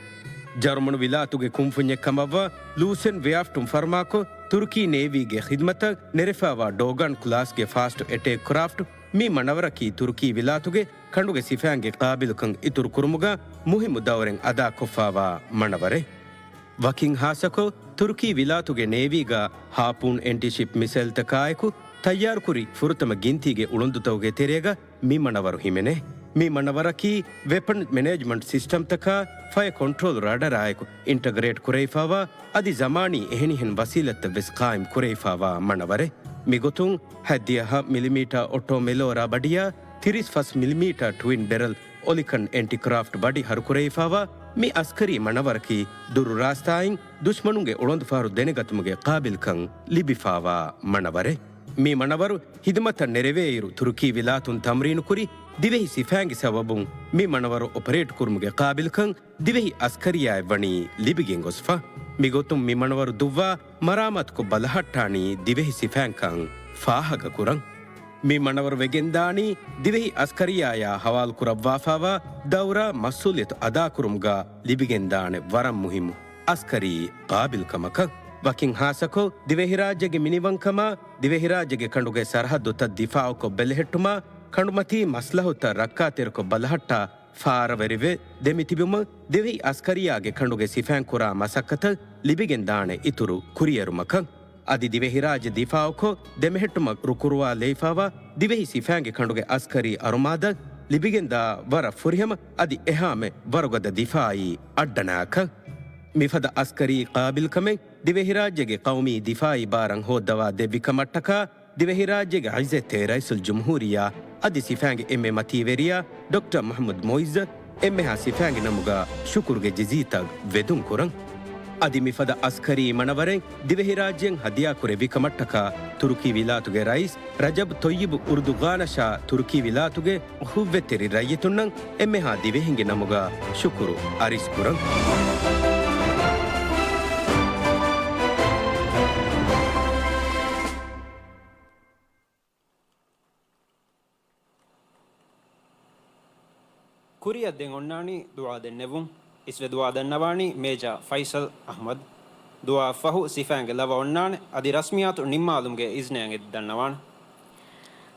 ޖަރުމަނު ވިލާތުގެ ކުންފުންޏެއް ކަމަށްވާ ލޫސެން ވެއާފްޓުން ފަރުމާކޮށް، ތުރުކީ ނޭވީގެ ޚިދުމަތަށް ނެރެފާވާ ޑޯގާން ކްލާސްގެ ފާސްޓް އެޓޭކް ކްރާފްޓް މި މަނަވަރަކީ ތުރުކީ ވިލާތުގެ ކަނޑުގެ ސިފައިންގެ ޤާބިލުކަން އިތުރު ކުރުމުގަ މުހިއްމު ދައުރެއް އަދާކޮށްފާވާ މަނަވަރެއް. ވަކިން ހާއްސަކޮށް، ތުރުކީ ވިލާތުގެ ނޭވީގަ ހާޕޫން އެންޓި ޝިޕް މިސައިލްތަކާއެކު ތައްޔާރުކުރި ފުރަތަމަ ގިންތީގެ އުޅުންދުތަކުގެ ތެރޭގަ މި މަނަވަރު ހިމެނޭ. މި މަނަވަރަކީ ވެޕަން މެނޭޖްމަންޓް ސިސްޓަމްތަކާ ފަޔަ ކޮންޓްރޯލް ރަޑަރާއެކު އިންޓަގްރޭޓް ކުރެވިފާވާ އަދި ޒަމާނީ އެހެނިހެން ވަސީލަތްތައް ވެސް ޤާއިމް ކުރެވިފާވާ މަނަވަރެއް. މިގޮތުން ހަތްދިހަ މިލިމީޓާ އޮޓޯ މެލޯރާ ބަޑިޔާ ތިރީސް ފަސް މިލިމީޓާ ޓްވިން ބެރަލް އޮލިކަން އެންޓި ކްރާފްޓް ބަޑި ހަރުކުރެވިފާވާ މި އަސްކަރީ މަނަވަރަކީ ދުރު ރާސްތާއިން ދުޝްމަނުންގެ އުޅަނދުފަހަރު ދެނެގަތުމުގެ ޤާބިލްކަން ލިބިފާވާ މަނަވަރެއް. މި މަނަވަރު ޚިދުމަތަށް ނެރެވޭއިރު، ތުރުކީ ވިލާތުން ތަމްރީނުކުރި ދިވެހި ސިފައިންގެ ސަބަބުން މި މަނަވަރު އޮޕަރޭޓް ކުރުމުގެ ޤާބިލްކަން ދިވެހި އަސްކަރިއްޔާއަށް ވަނީ ލިބިގެން ގޮސްފަ. މިގޮތުން މި މަނަވަރު ދުއްވާ މަރާމާތުކޮށް ބަލަހައްޓާނީ ދިވެހި ސިފައިންކަން ފާހަގަކުރަން. މި މަނަވަރު ވެގެންދާނީ ދިވެހި އަސްކަރިއްޔާއާ ހަވާލުކުރައްވާފާވާ ދައުރާ މަސްއޫލިއްޔަތު އަދާކުރުމުގަ ލިބިގެންދާނެ ވަރަށް މުހިއްމު އަސްކަރީ ޤާބިލްކަމަކަށް. ވަކިން ހާއްސަކޮށް، ދިވެހިރާއްޖޭގެ މިނިވަންކަމާ، ދިވެހިރާއްޖޭގެ ކަނޑުގެ ސަރަހައްދުތައް ދިފާއުކޮށް ބެލެހެއްޓުމާ، ކަނޑުމަތީ މަސްލަހުތައް ރައްކާތެރިކޮށް ބަލަހައްޓާ، ފާރަވެރިވެ ދެމިތިބުމަށް، ދިވެހި އަސްކަރިއްޔާގެ ކަނޑުގެ ސިފައިން ކުރާ މަސައްކަތަށް ލިބިގެންދާނެ އިތުރު ކުރިއެރުމަކަށް. އަދި ދިވެހިރާއްޖެ ދިފާއުކޮށް، ދެމެހެއްޓުމަށް ރުކުރުވާލައިފާވާ ދިވެހި ސިފައިންގެ ކަނޑުގެ އަސްކަރީ އަރުމާދަށް ލިބިގެންދާ ވަރަށް ފުރިހަމަ އަދި އެހާމެ ވަރުގަދަ ދިފާއީ އައްޑަނާކަށް. މިފަދަ އަސްކަރީ ޤާބިލްކަމެއް ދިވެހިރާއްޖޭގެ ޤައުމީ ދިފާއީ ބާރަށް ހޯއްދަވާ ދެއްވި ކަމަށްޓަކާ، ދިވެހިރާއްޖޭގެ ޢިއްޒަތްތެރި ރައީސުލްޖުމްހޫރިއްޔާ އަދި ސިފައިންގެ އެންމެ މަތީވެރިޔާ ޑޮކްޓަރ މުޙައްމަދު މުޢިއްޒަތް އެންމެހާ ސިފައިންގެ ނަމުގަ ޝުކުރުގެ ޖިޒީތައް ވެދުން ކުރަން. އަދި މިފަދަ އަސްކަރީ މަނަވަރެއް ދިވެހިރާއްޖެއިން ހަދިޔާކުރެއްވި ކަމަށްޓަކާ، ތުރުކީ ވިލާތުގެ ރައީސް ރަޖަބް ތޮއްޔިބު އުރުދުޣާނަށާ ތުރުކީ ވިލާތުގެ އުޚުއްވަތްތެރި ރައްޔިތުންނަށް އެންމެހާ ދިވެހިންގެ ނަމުގަ ޝުކުރު އަރިސްކުރަން. ކުރިއަށް ދެން އޮންނާނީ ދުޢާ ދެންނެވުން. އިސްވެ ދުޢާ ދަންނަވާނީ މޭޖާ ފައިސަލް އަޙްމަދު. ދުޢާއަށްފަހު ސިފައިންގެ ލަވަ އޮންނާނެ، އަދި ރަސްމިއްޔާތު ނިންމާލުމުގެ އިޒްނެއް އެނގެ ދަންނަވާނެ.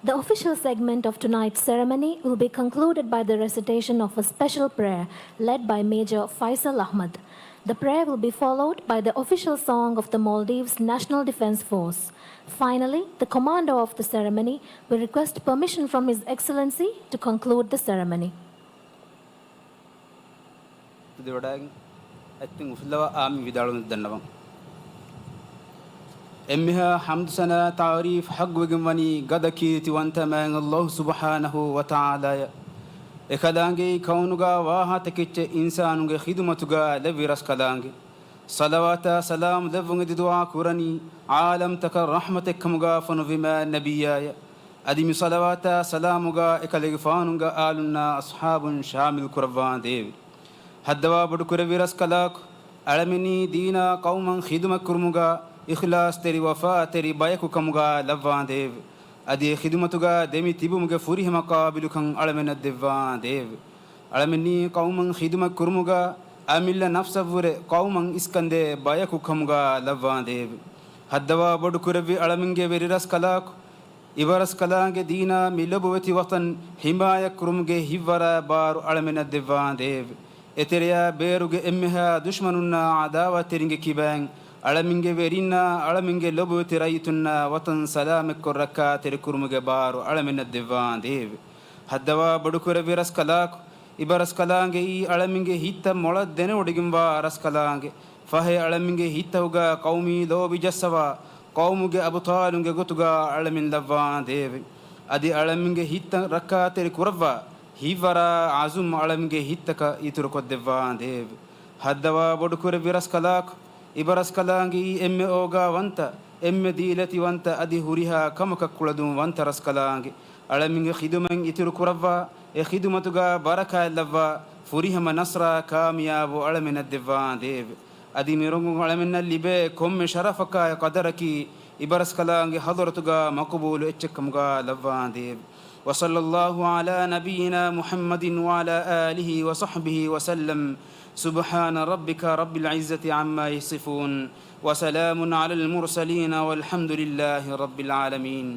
The official segment of tonight's ceremony will be concluded by the recitation of a special prayer led by Major Faisal Ahmad. The prayer will be followed by the official song of the Maldives National Defense Force. Finally, the commander of the ceremony will request permission from His Excellency to conclude the ceremony. ދެވަޑައިގެން އަތްތިން އުފުއްލަވާ އާމީން ވިދާޅުވަން ދަންނަވަން. އެންމެހާ ޙަމްދު ސަނާ ތަޢުރީފް ޙައްޤުވެގެން ވަނީ ގަދަ ކީރިތިވަންތަ މާތް ﷲ ސުބްޙާނަހޫ ވަތަޢާލާއަށް. އެކަލާނގެއީ ކައުނުގަ ވާހާތަކެއްޗެއް އިންސާނުންގެ ޚިދުމަތުގަ ލެއްވި ރަސްކަލާނގެ. ޞަލަވާތާ ސަލާމް ލެއްވުން އެދި ދުޢާ ކުރަނީ، ޢާލަމްތަކަށް ރަޙްމަތެއް ކަމުގަ ފޮނުއްވި މާތް ނަބިއްޔާއަށް. އަދި މި ޞަލަވާތާ ސަލާމުގަ އެކަލޭގެފާނުގެ އާލުންނާ އަޞްޙާބުން ޝާމިލް ކުރައްވާނދޭވެ. ހައްދަވާ ބޮޑުކުރެއްވި ރަސްކަލާކު، އަޅަމެނީ ދީނާ ޤައުމަށް ޚިދުމަތް ކުރުމުގަ އިޚްލާޞްތެރި ވަފާތެރި ބަޔަކު ކަމުގަ ލައްވާނދޭވެ. އަދި އެ ޚިދުމަތުގަ ދެމި ތިބުމުގެ ފުރިހަމަ ޤާބިލުކަން އަޅަމެންނަށް ދެއްވާނދޭވެ. އަޅަމެންނީ ޤައުމަށް ޚިދުމަތް ކުރުމުގަ އަމިއްލަ ނަފްސަށްވުރެ ޤައުމަށް އިސްކަންދޭ ބަޔަކު ކަމުގަ ލައްވާނދޭވެ. ހައްދަވާ ބޮޑުކުރެއްވި އަޅަމެންގެ ވެރިރަސްކަލާކު، އިބަރަސްކަލާނގެ ދީނާ މި ލޮބުވެތި ވަޠަން ޙިމާޔަތްކުރުމުގެ ހިތްވަރާ ބާރު އަޅަމެންނަށް ދެއްވާނދޭވެ. އެތެރެޔާ ބޭރުގެ އެންމެހާ ދުޝްމަނުންނާ ޢަދާވަތްތެރިންގެ ކިބައިން އަޅަމެންގެ ވެރިންނާ އަޅަމެންގެ ލޮބުވެތި ރައްޔިތުންނާ ވަޠަން ސަލާމަތްކޮށް ރައްކާތެރިކުރުމުގެ ބާރު އަޅަމެންނަށް ދެއްވާނދޭވެ. ހައްދަވާ ބޮޑުކުރެއްވި ރަސްކަލާކު، އިބަރަސްކަލާނގެއީ އަޅަމެންގެ ހިތްތައް މޮޅަށް ދެނެވޮޑިގެންވާ ރަސްކަލާނގެ. ފަހެ އަޅަމެންގެ ހިތްތަކުގަ ޤައުމީ ލޯބި ޖައްސަވާ، ޤައުމުގެ އަބުޠާލުންގެ ގޮތުގަ އަޅަމެން ލައްވާނދޭވެ. އަދި އަޅަމެންގެ ހިތްތައް ރައްކާތެރި ކުރައްވާ، ހިތްވަރާ ޢަޒުމް އަޅަމެންގެ ހިތްތަކަށް އިތުރުކޮށްދެއްވާނދޭވެ. ހައްދަވާ ބޮޑުކުރެއްވި ރަސްކަލާކު، އިބަރަސްކަލާނގެއީ އެންމެ އޯގާވަންތަ، އެންމެ ދީލަތިވަންތަ އަދި ހުރިހާ ކަމަކަށް ކުޅަދުން ވަންތަ ރަސްކަލާނގެ. އަޅަމެންގެ ޚިދުމަތް އިތުރު ކުރައްވާ، އެ ޚިދުމަތުގަ ބަރަކާތް ލައްވާ، ފުރިހަމަ ނަޞްރާ ކާމިޔާބު އަޅަމެންނަށް ދެއްވާނދޭވެ. އަދި މިރޮނގުން އަޅަމެންނަށް ލިބޭ ކޮންމެ ޝަރަފަކާއި ޤަދަރަކީ، އިބަރަސްކަލާނގެ ޙަޟްރަތުގަ މަޤުބޫލު އެއްޗެއް ކަމުގަ ލައްވާނދޭވެ. وصلى الله على نبينا محمد وعلى آله وصحبه وسلم. سبحان ربك رب العزة عما يصفون. وسلام على المرسلين والحمد لله رب العالمين.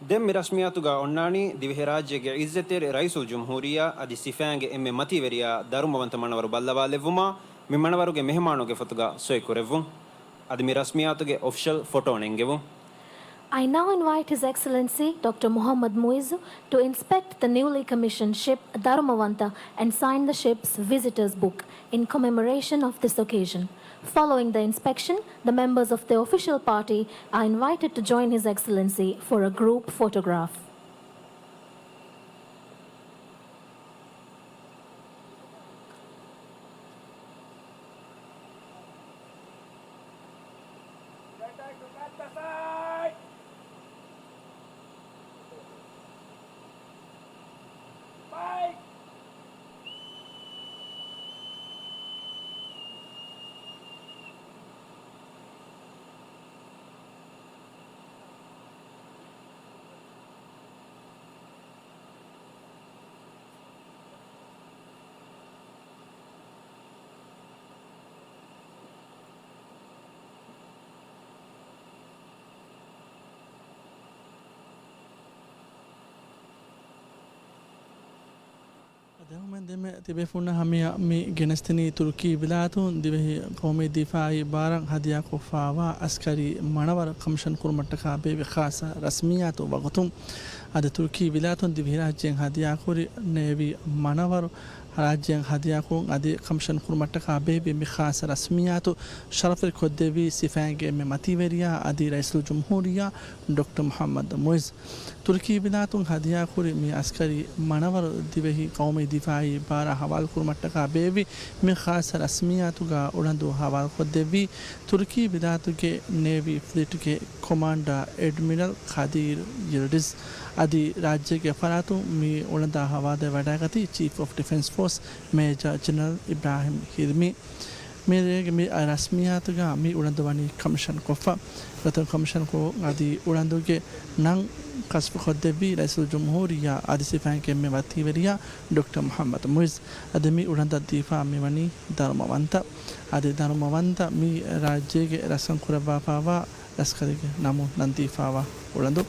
ދެން މި ރަސްމިއްޔާތުގަ އޮންނާނީ ދިވެހިރާއްޖޭގެ ޢިއްޒަތްތެރި ރައީސުލްޖުމްހޫރިއްޔާ އަދި ސިފައިންގެ އެންމެ މަތީވެރިޔާ ދަރުމަވަންތަ މަނަވަރު ބައްލަވާލެއްވުމަށް މި މަނަވަރުގެ މެހެމާނުގެ ފޮތުގަ ސޮއިކުރެއްވުން. އަދި މި ރަސްމިއްޔާތުގެ އޮފިޝަލް ފޮޓޯ ނެންގެވުން. I now invite His Excellency Doctor Muhammad Muizzu to inspect the newly commissioned ship Dharumavanta and sign the ship's visitors book in commemoration of this occasion. Following the inspection, the members of the official party are invited to join His Excellency for a group photograph. ދެންމެ ތިބޭފުންނަށް ހަމަޔަށް މި ގެނެސްދިނީ ތުރުކީ ވިލާތުން ދިވެހި ޤައުމީ ދިފާޢީ ބާރަށް ހަދިޔާކޮށްފާވާ އަސްކަރީ މަނަވަރު ކޮމިޝަން ކުރުމަށްޓަކާ ބޭއްވި ޚާއްޞަ ރަސްމިއްޔާތު ވަގުތުން. އަދި ތުރުކީ ވިލާތުން ދިވެހިރާއްޖެއިން ހަދިޔާކުރި ނޭވީ މަނަވަރު ރާއްޖެއިން ހަދިޔާކުރުން އަދި ކޮމިޝަން ކުރުމަށްޓަކާ ބޭއްވި މި ޚާއްޞަ ރަސްމިއްޔާތު ޝަރަފުވެރިކޮށްދެއްވީ ސިފައިންގެ އެންމެ މަތީވެރިޔާ އަދި ރައީސުލްޖުމްހޫރިއްޔާ ޑޮކްޓަރ މުޙައްމަދު މުޢިއްޒު. ތުރުކީ ވިލާތުން ހަދިޔާކުރި މި އަސްކަރީ މަނަވަރު ދިވެހި ޤައުމީ ދިފާޢީ ބާރާ ހަވާލުކުރުމަށްޓަކާ ބޭއްވި މި ޚާއްޞަ ރަސްމިއްޔާތުގަ އުޅަނދު ހަވާލުކޮށްދެއްވީ ތުރުކީ ވިލާތުގެ ނޭވީ ފްލީޓްގެ ކޮމާންޑާ އެޑްމިރަލް ޤަދީރު ޔިލްޑިޒް. އަދި ރާއްޖޭގެ ފަރާތުން މި އުޅަނދާ ހަވާލުވެވަޑައިގަތީ ޗީފް އޮފް ޑިފެންސް ފޯސް މޭޖަރ ޖެނެރަލް އިބްރާހިމް ހިލްމީ. މިރޭގެ މި ރަސްމިއްޔާތުގަ މި އުޅަނދު ވަނީ ކޮމިޝަން ކޮށްފަ. ގޮތުން ކޮމިޝަން ކޮށް އަދި އުޅަނދުގެ ނަން ކަޝްފުކޮށްދެއްވީ ރައީސުލްޖުމްހޫރިއްޔާ އަދި ސިފައިންގެ އެންމެ މަތީވެރިޔާ ޑޮކްޓަރ މުޙައްމަދު މުޢިއްޒު. އަދި މި އުޅަނދަށް ދީފާ މިވަނީ ދަރުމަވަންތަ. އަދި ދަރުމަވަންތަ މި ރާއްޖޭގެ ރަސްކަން ކުރައްވާފާވާ ރަސްކަލެއްގެ ނަމުން ނަން ދީފާވާ އުޅަނދު.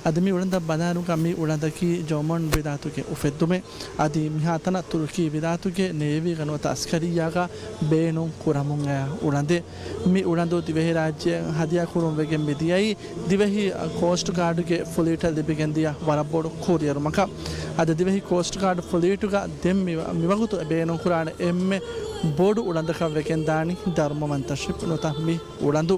އަދި މި އުޅަނދަށް ބަލާއިރުގަ މި އުޅަނދަކީ ޖޯމަން ވިލާތުގެ އުފެއްދުމެއް. އަދި މިހާތަނަށް ތުރުކީ ވިލާތުގެ ނޭވީގަ ނުވަތަ އަސްކަރިއްޔާގަ ބޭނުން ކުރަމުން އައި އުޅަނދެއް. މި އުޅަނދު ދިވެހިރާއްޖެއަށް ހަދިޔާކުރުން ވެގެން މިދިޔައީ ދިވެހި ކޯސްޓް ގާޑްގެ ފްލީޓަށް ލިބިގެންދިޔަ ވަރަށް ބޮޑު ކުރިއެރުމަކަށް. އަދި ދިވެހި ކޯސްޓް ގާޑް ފްލީޓުގަ ދެން މި، މިވަގުތު ބޭނުންކުރާނެ އެންމެ ބޮޑު އުޅަނދަކަށް ވެގެންދާނީ ދަރުމަވަންތަ ޝިޕް ނުވަތަ މި އުޅަނދު.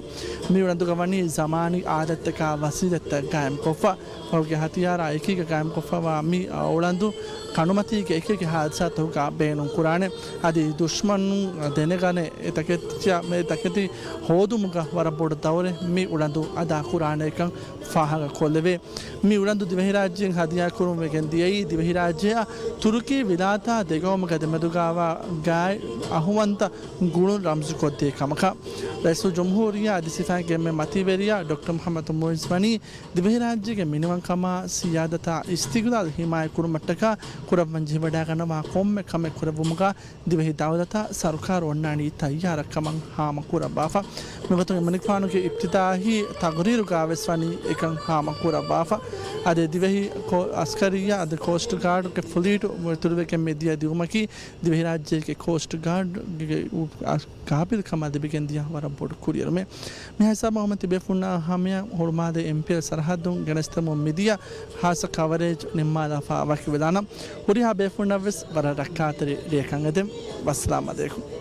މި އުޅަނދުގަ ވަނީ ޒަމާނީ އާދަތްތަކާ ވަސީލަތްތައް ގާއިމްކޮށްފަ. ފަހުގެ ހަތިޔާރާ އެކީގަ ގާއިމްކޮށްފަވާ މި އުޅަނދު ކަނޑުމަތީގެ އެކިއެކި ހާދިސާތަކުގަ ބޭނުންކުރާނެ. އަދި ދުޝްމަނުން ދެނެގަނެ އެ ތަކެތި، އެ ތަކެތި ހޯދުމުގަ ވަރަށް ބޮޑު ދައުރެއް މި އުޅަނދު އަދާކުރާނެކަން ފާހަގަކޮށްލެވޭ. މި އުޅަނދު ދިވެހިރާއްޖެއިން ހަދިޔާކުރުން ވެގެން ދިޔައީ ދިވެހިރާއްޖެއަށް ތުރުކީ ވިލާތާ ދެގައުމުގެ ދެމެދުގައިވާ ގާތް އަހުވަންތަ ގުޅުން ރަމްޒުކޮށްދޭ ކަމަކަށް. ރައީސުލްޖުމްހޫރިއްޔާ އަދި ސިފައިންގެ އެންމެ މަތީވެރިޔާ ޑޮކްޓަރ މުޙައްމަދު މުޢިއްޒު ވަނީ ދިވެހިރާއްޖޭގެ މިނިވަންކަމާ ސިޔާދަތާ އިސްތިގްލާލް ހިމާޔަތްކުރުމަށްޓަކާ ކުރައްވަންޖެހިވަޑައިގަންނަވާ ކޮންމެ ކަމެއް ކުރެއްވުމުގަ ދިވެހި ދައުލަތާ ސަރުކާރު އޮންނާނީ ތައްޔާރަށްކަމަށް ހާމަކުރައްވާފަ. މިގޮތުން އެމަނިކުފާނުގެ އިފްތިތާހީ ތަގުރީރުގަ ވެސް ވަނީ އެކަން ހާމަކުރައްވާފަ. އަދި ދިވެހި ކޯ-، އަސްކަރިއްޔާ އަދި ކޯސްޓް ގާޑްގެ ފްލީޓު އިތުރުވެގެން މިދިޔަ ދިއުމަކީ ދިވެހިރާއްޖޭގެ ކޯސްޓް ގާޑްގެ އު-، އަ-، ގާބިލްކަމާ ލިބިގެންދިޔަ ވަރަށް ބޮޑު ކުރިއެރުމެއް. މި ހިސާބަށް ހަމަ ތިބޭފުންނާ ހަމަޔަށް ހުޅުމާލޭ އެމްޕީއެލް ސަރަހައްދުން ގެނެސްދެމުން މިދިޔަ ހާއްސަ ކަވަރޭޖް ނިންމާލާފަ ވަކިވެލާނަން. ހުރިހާ ބޭފުންނަށްވެސް ވަރަށް ރައްކާތެރި ރެއެއް ކަން އެދެން. ވައްސަލާމް އަލައިކުމް.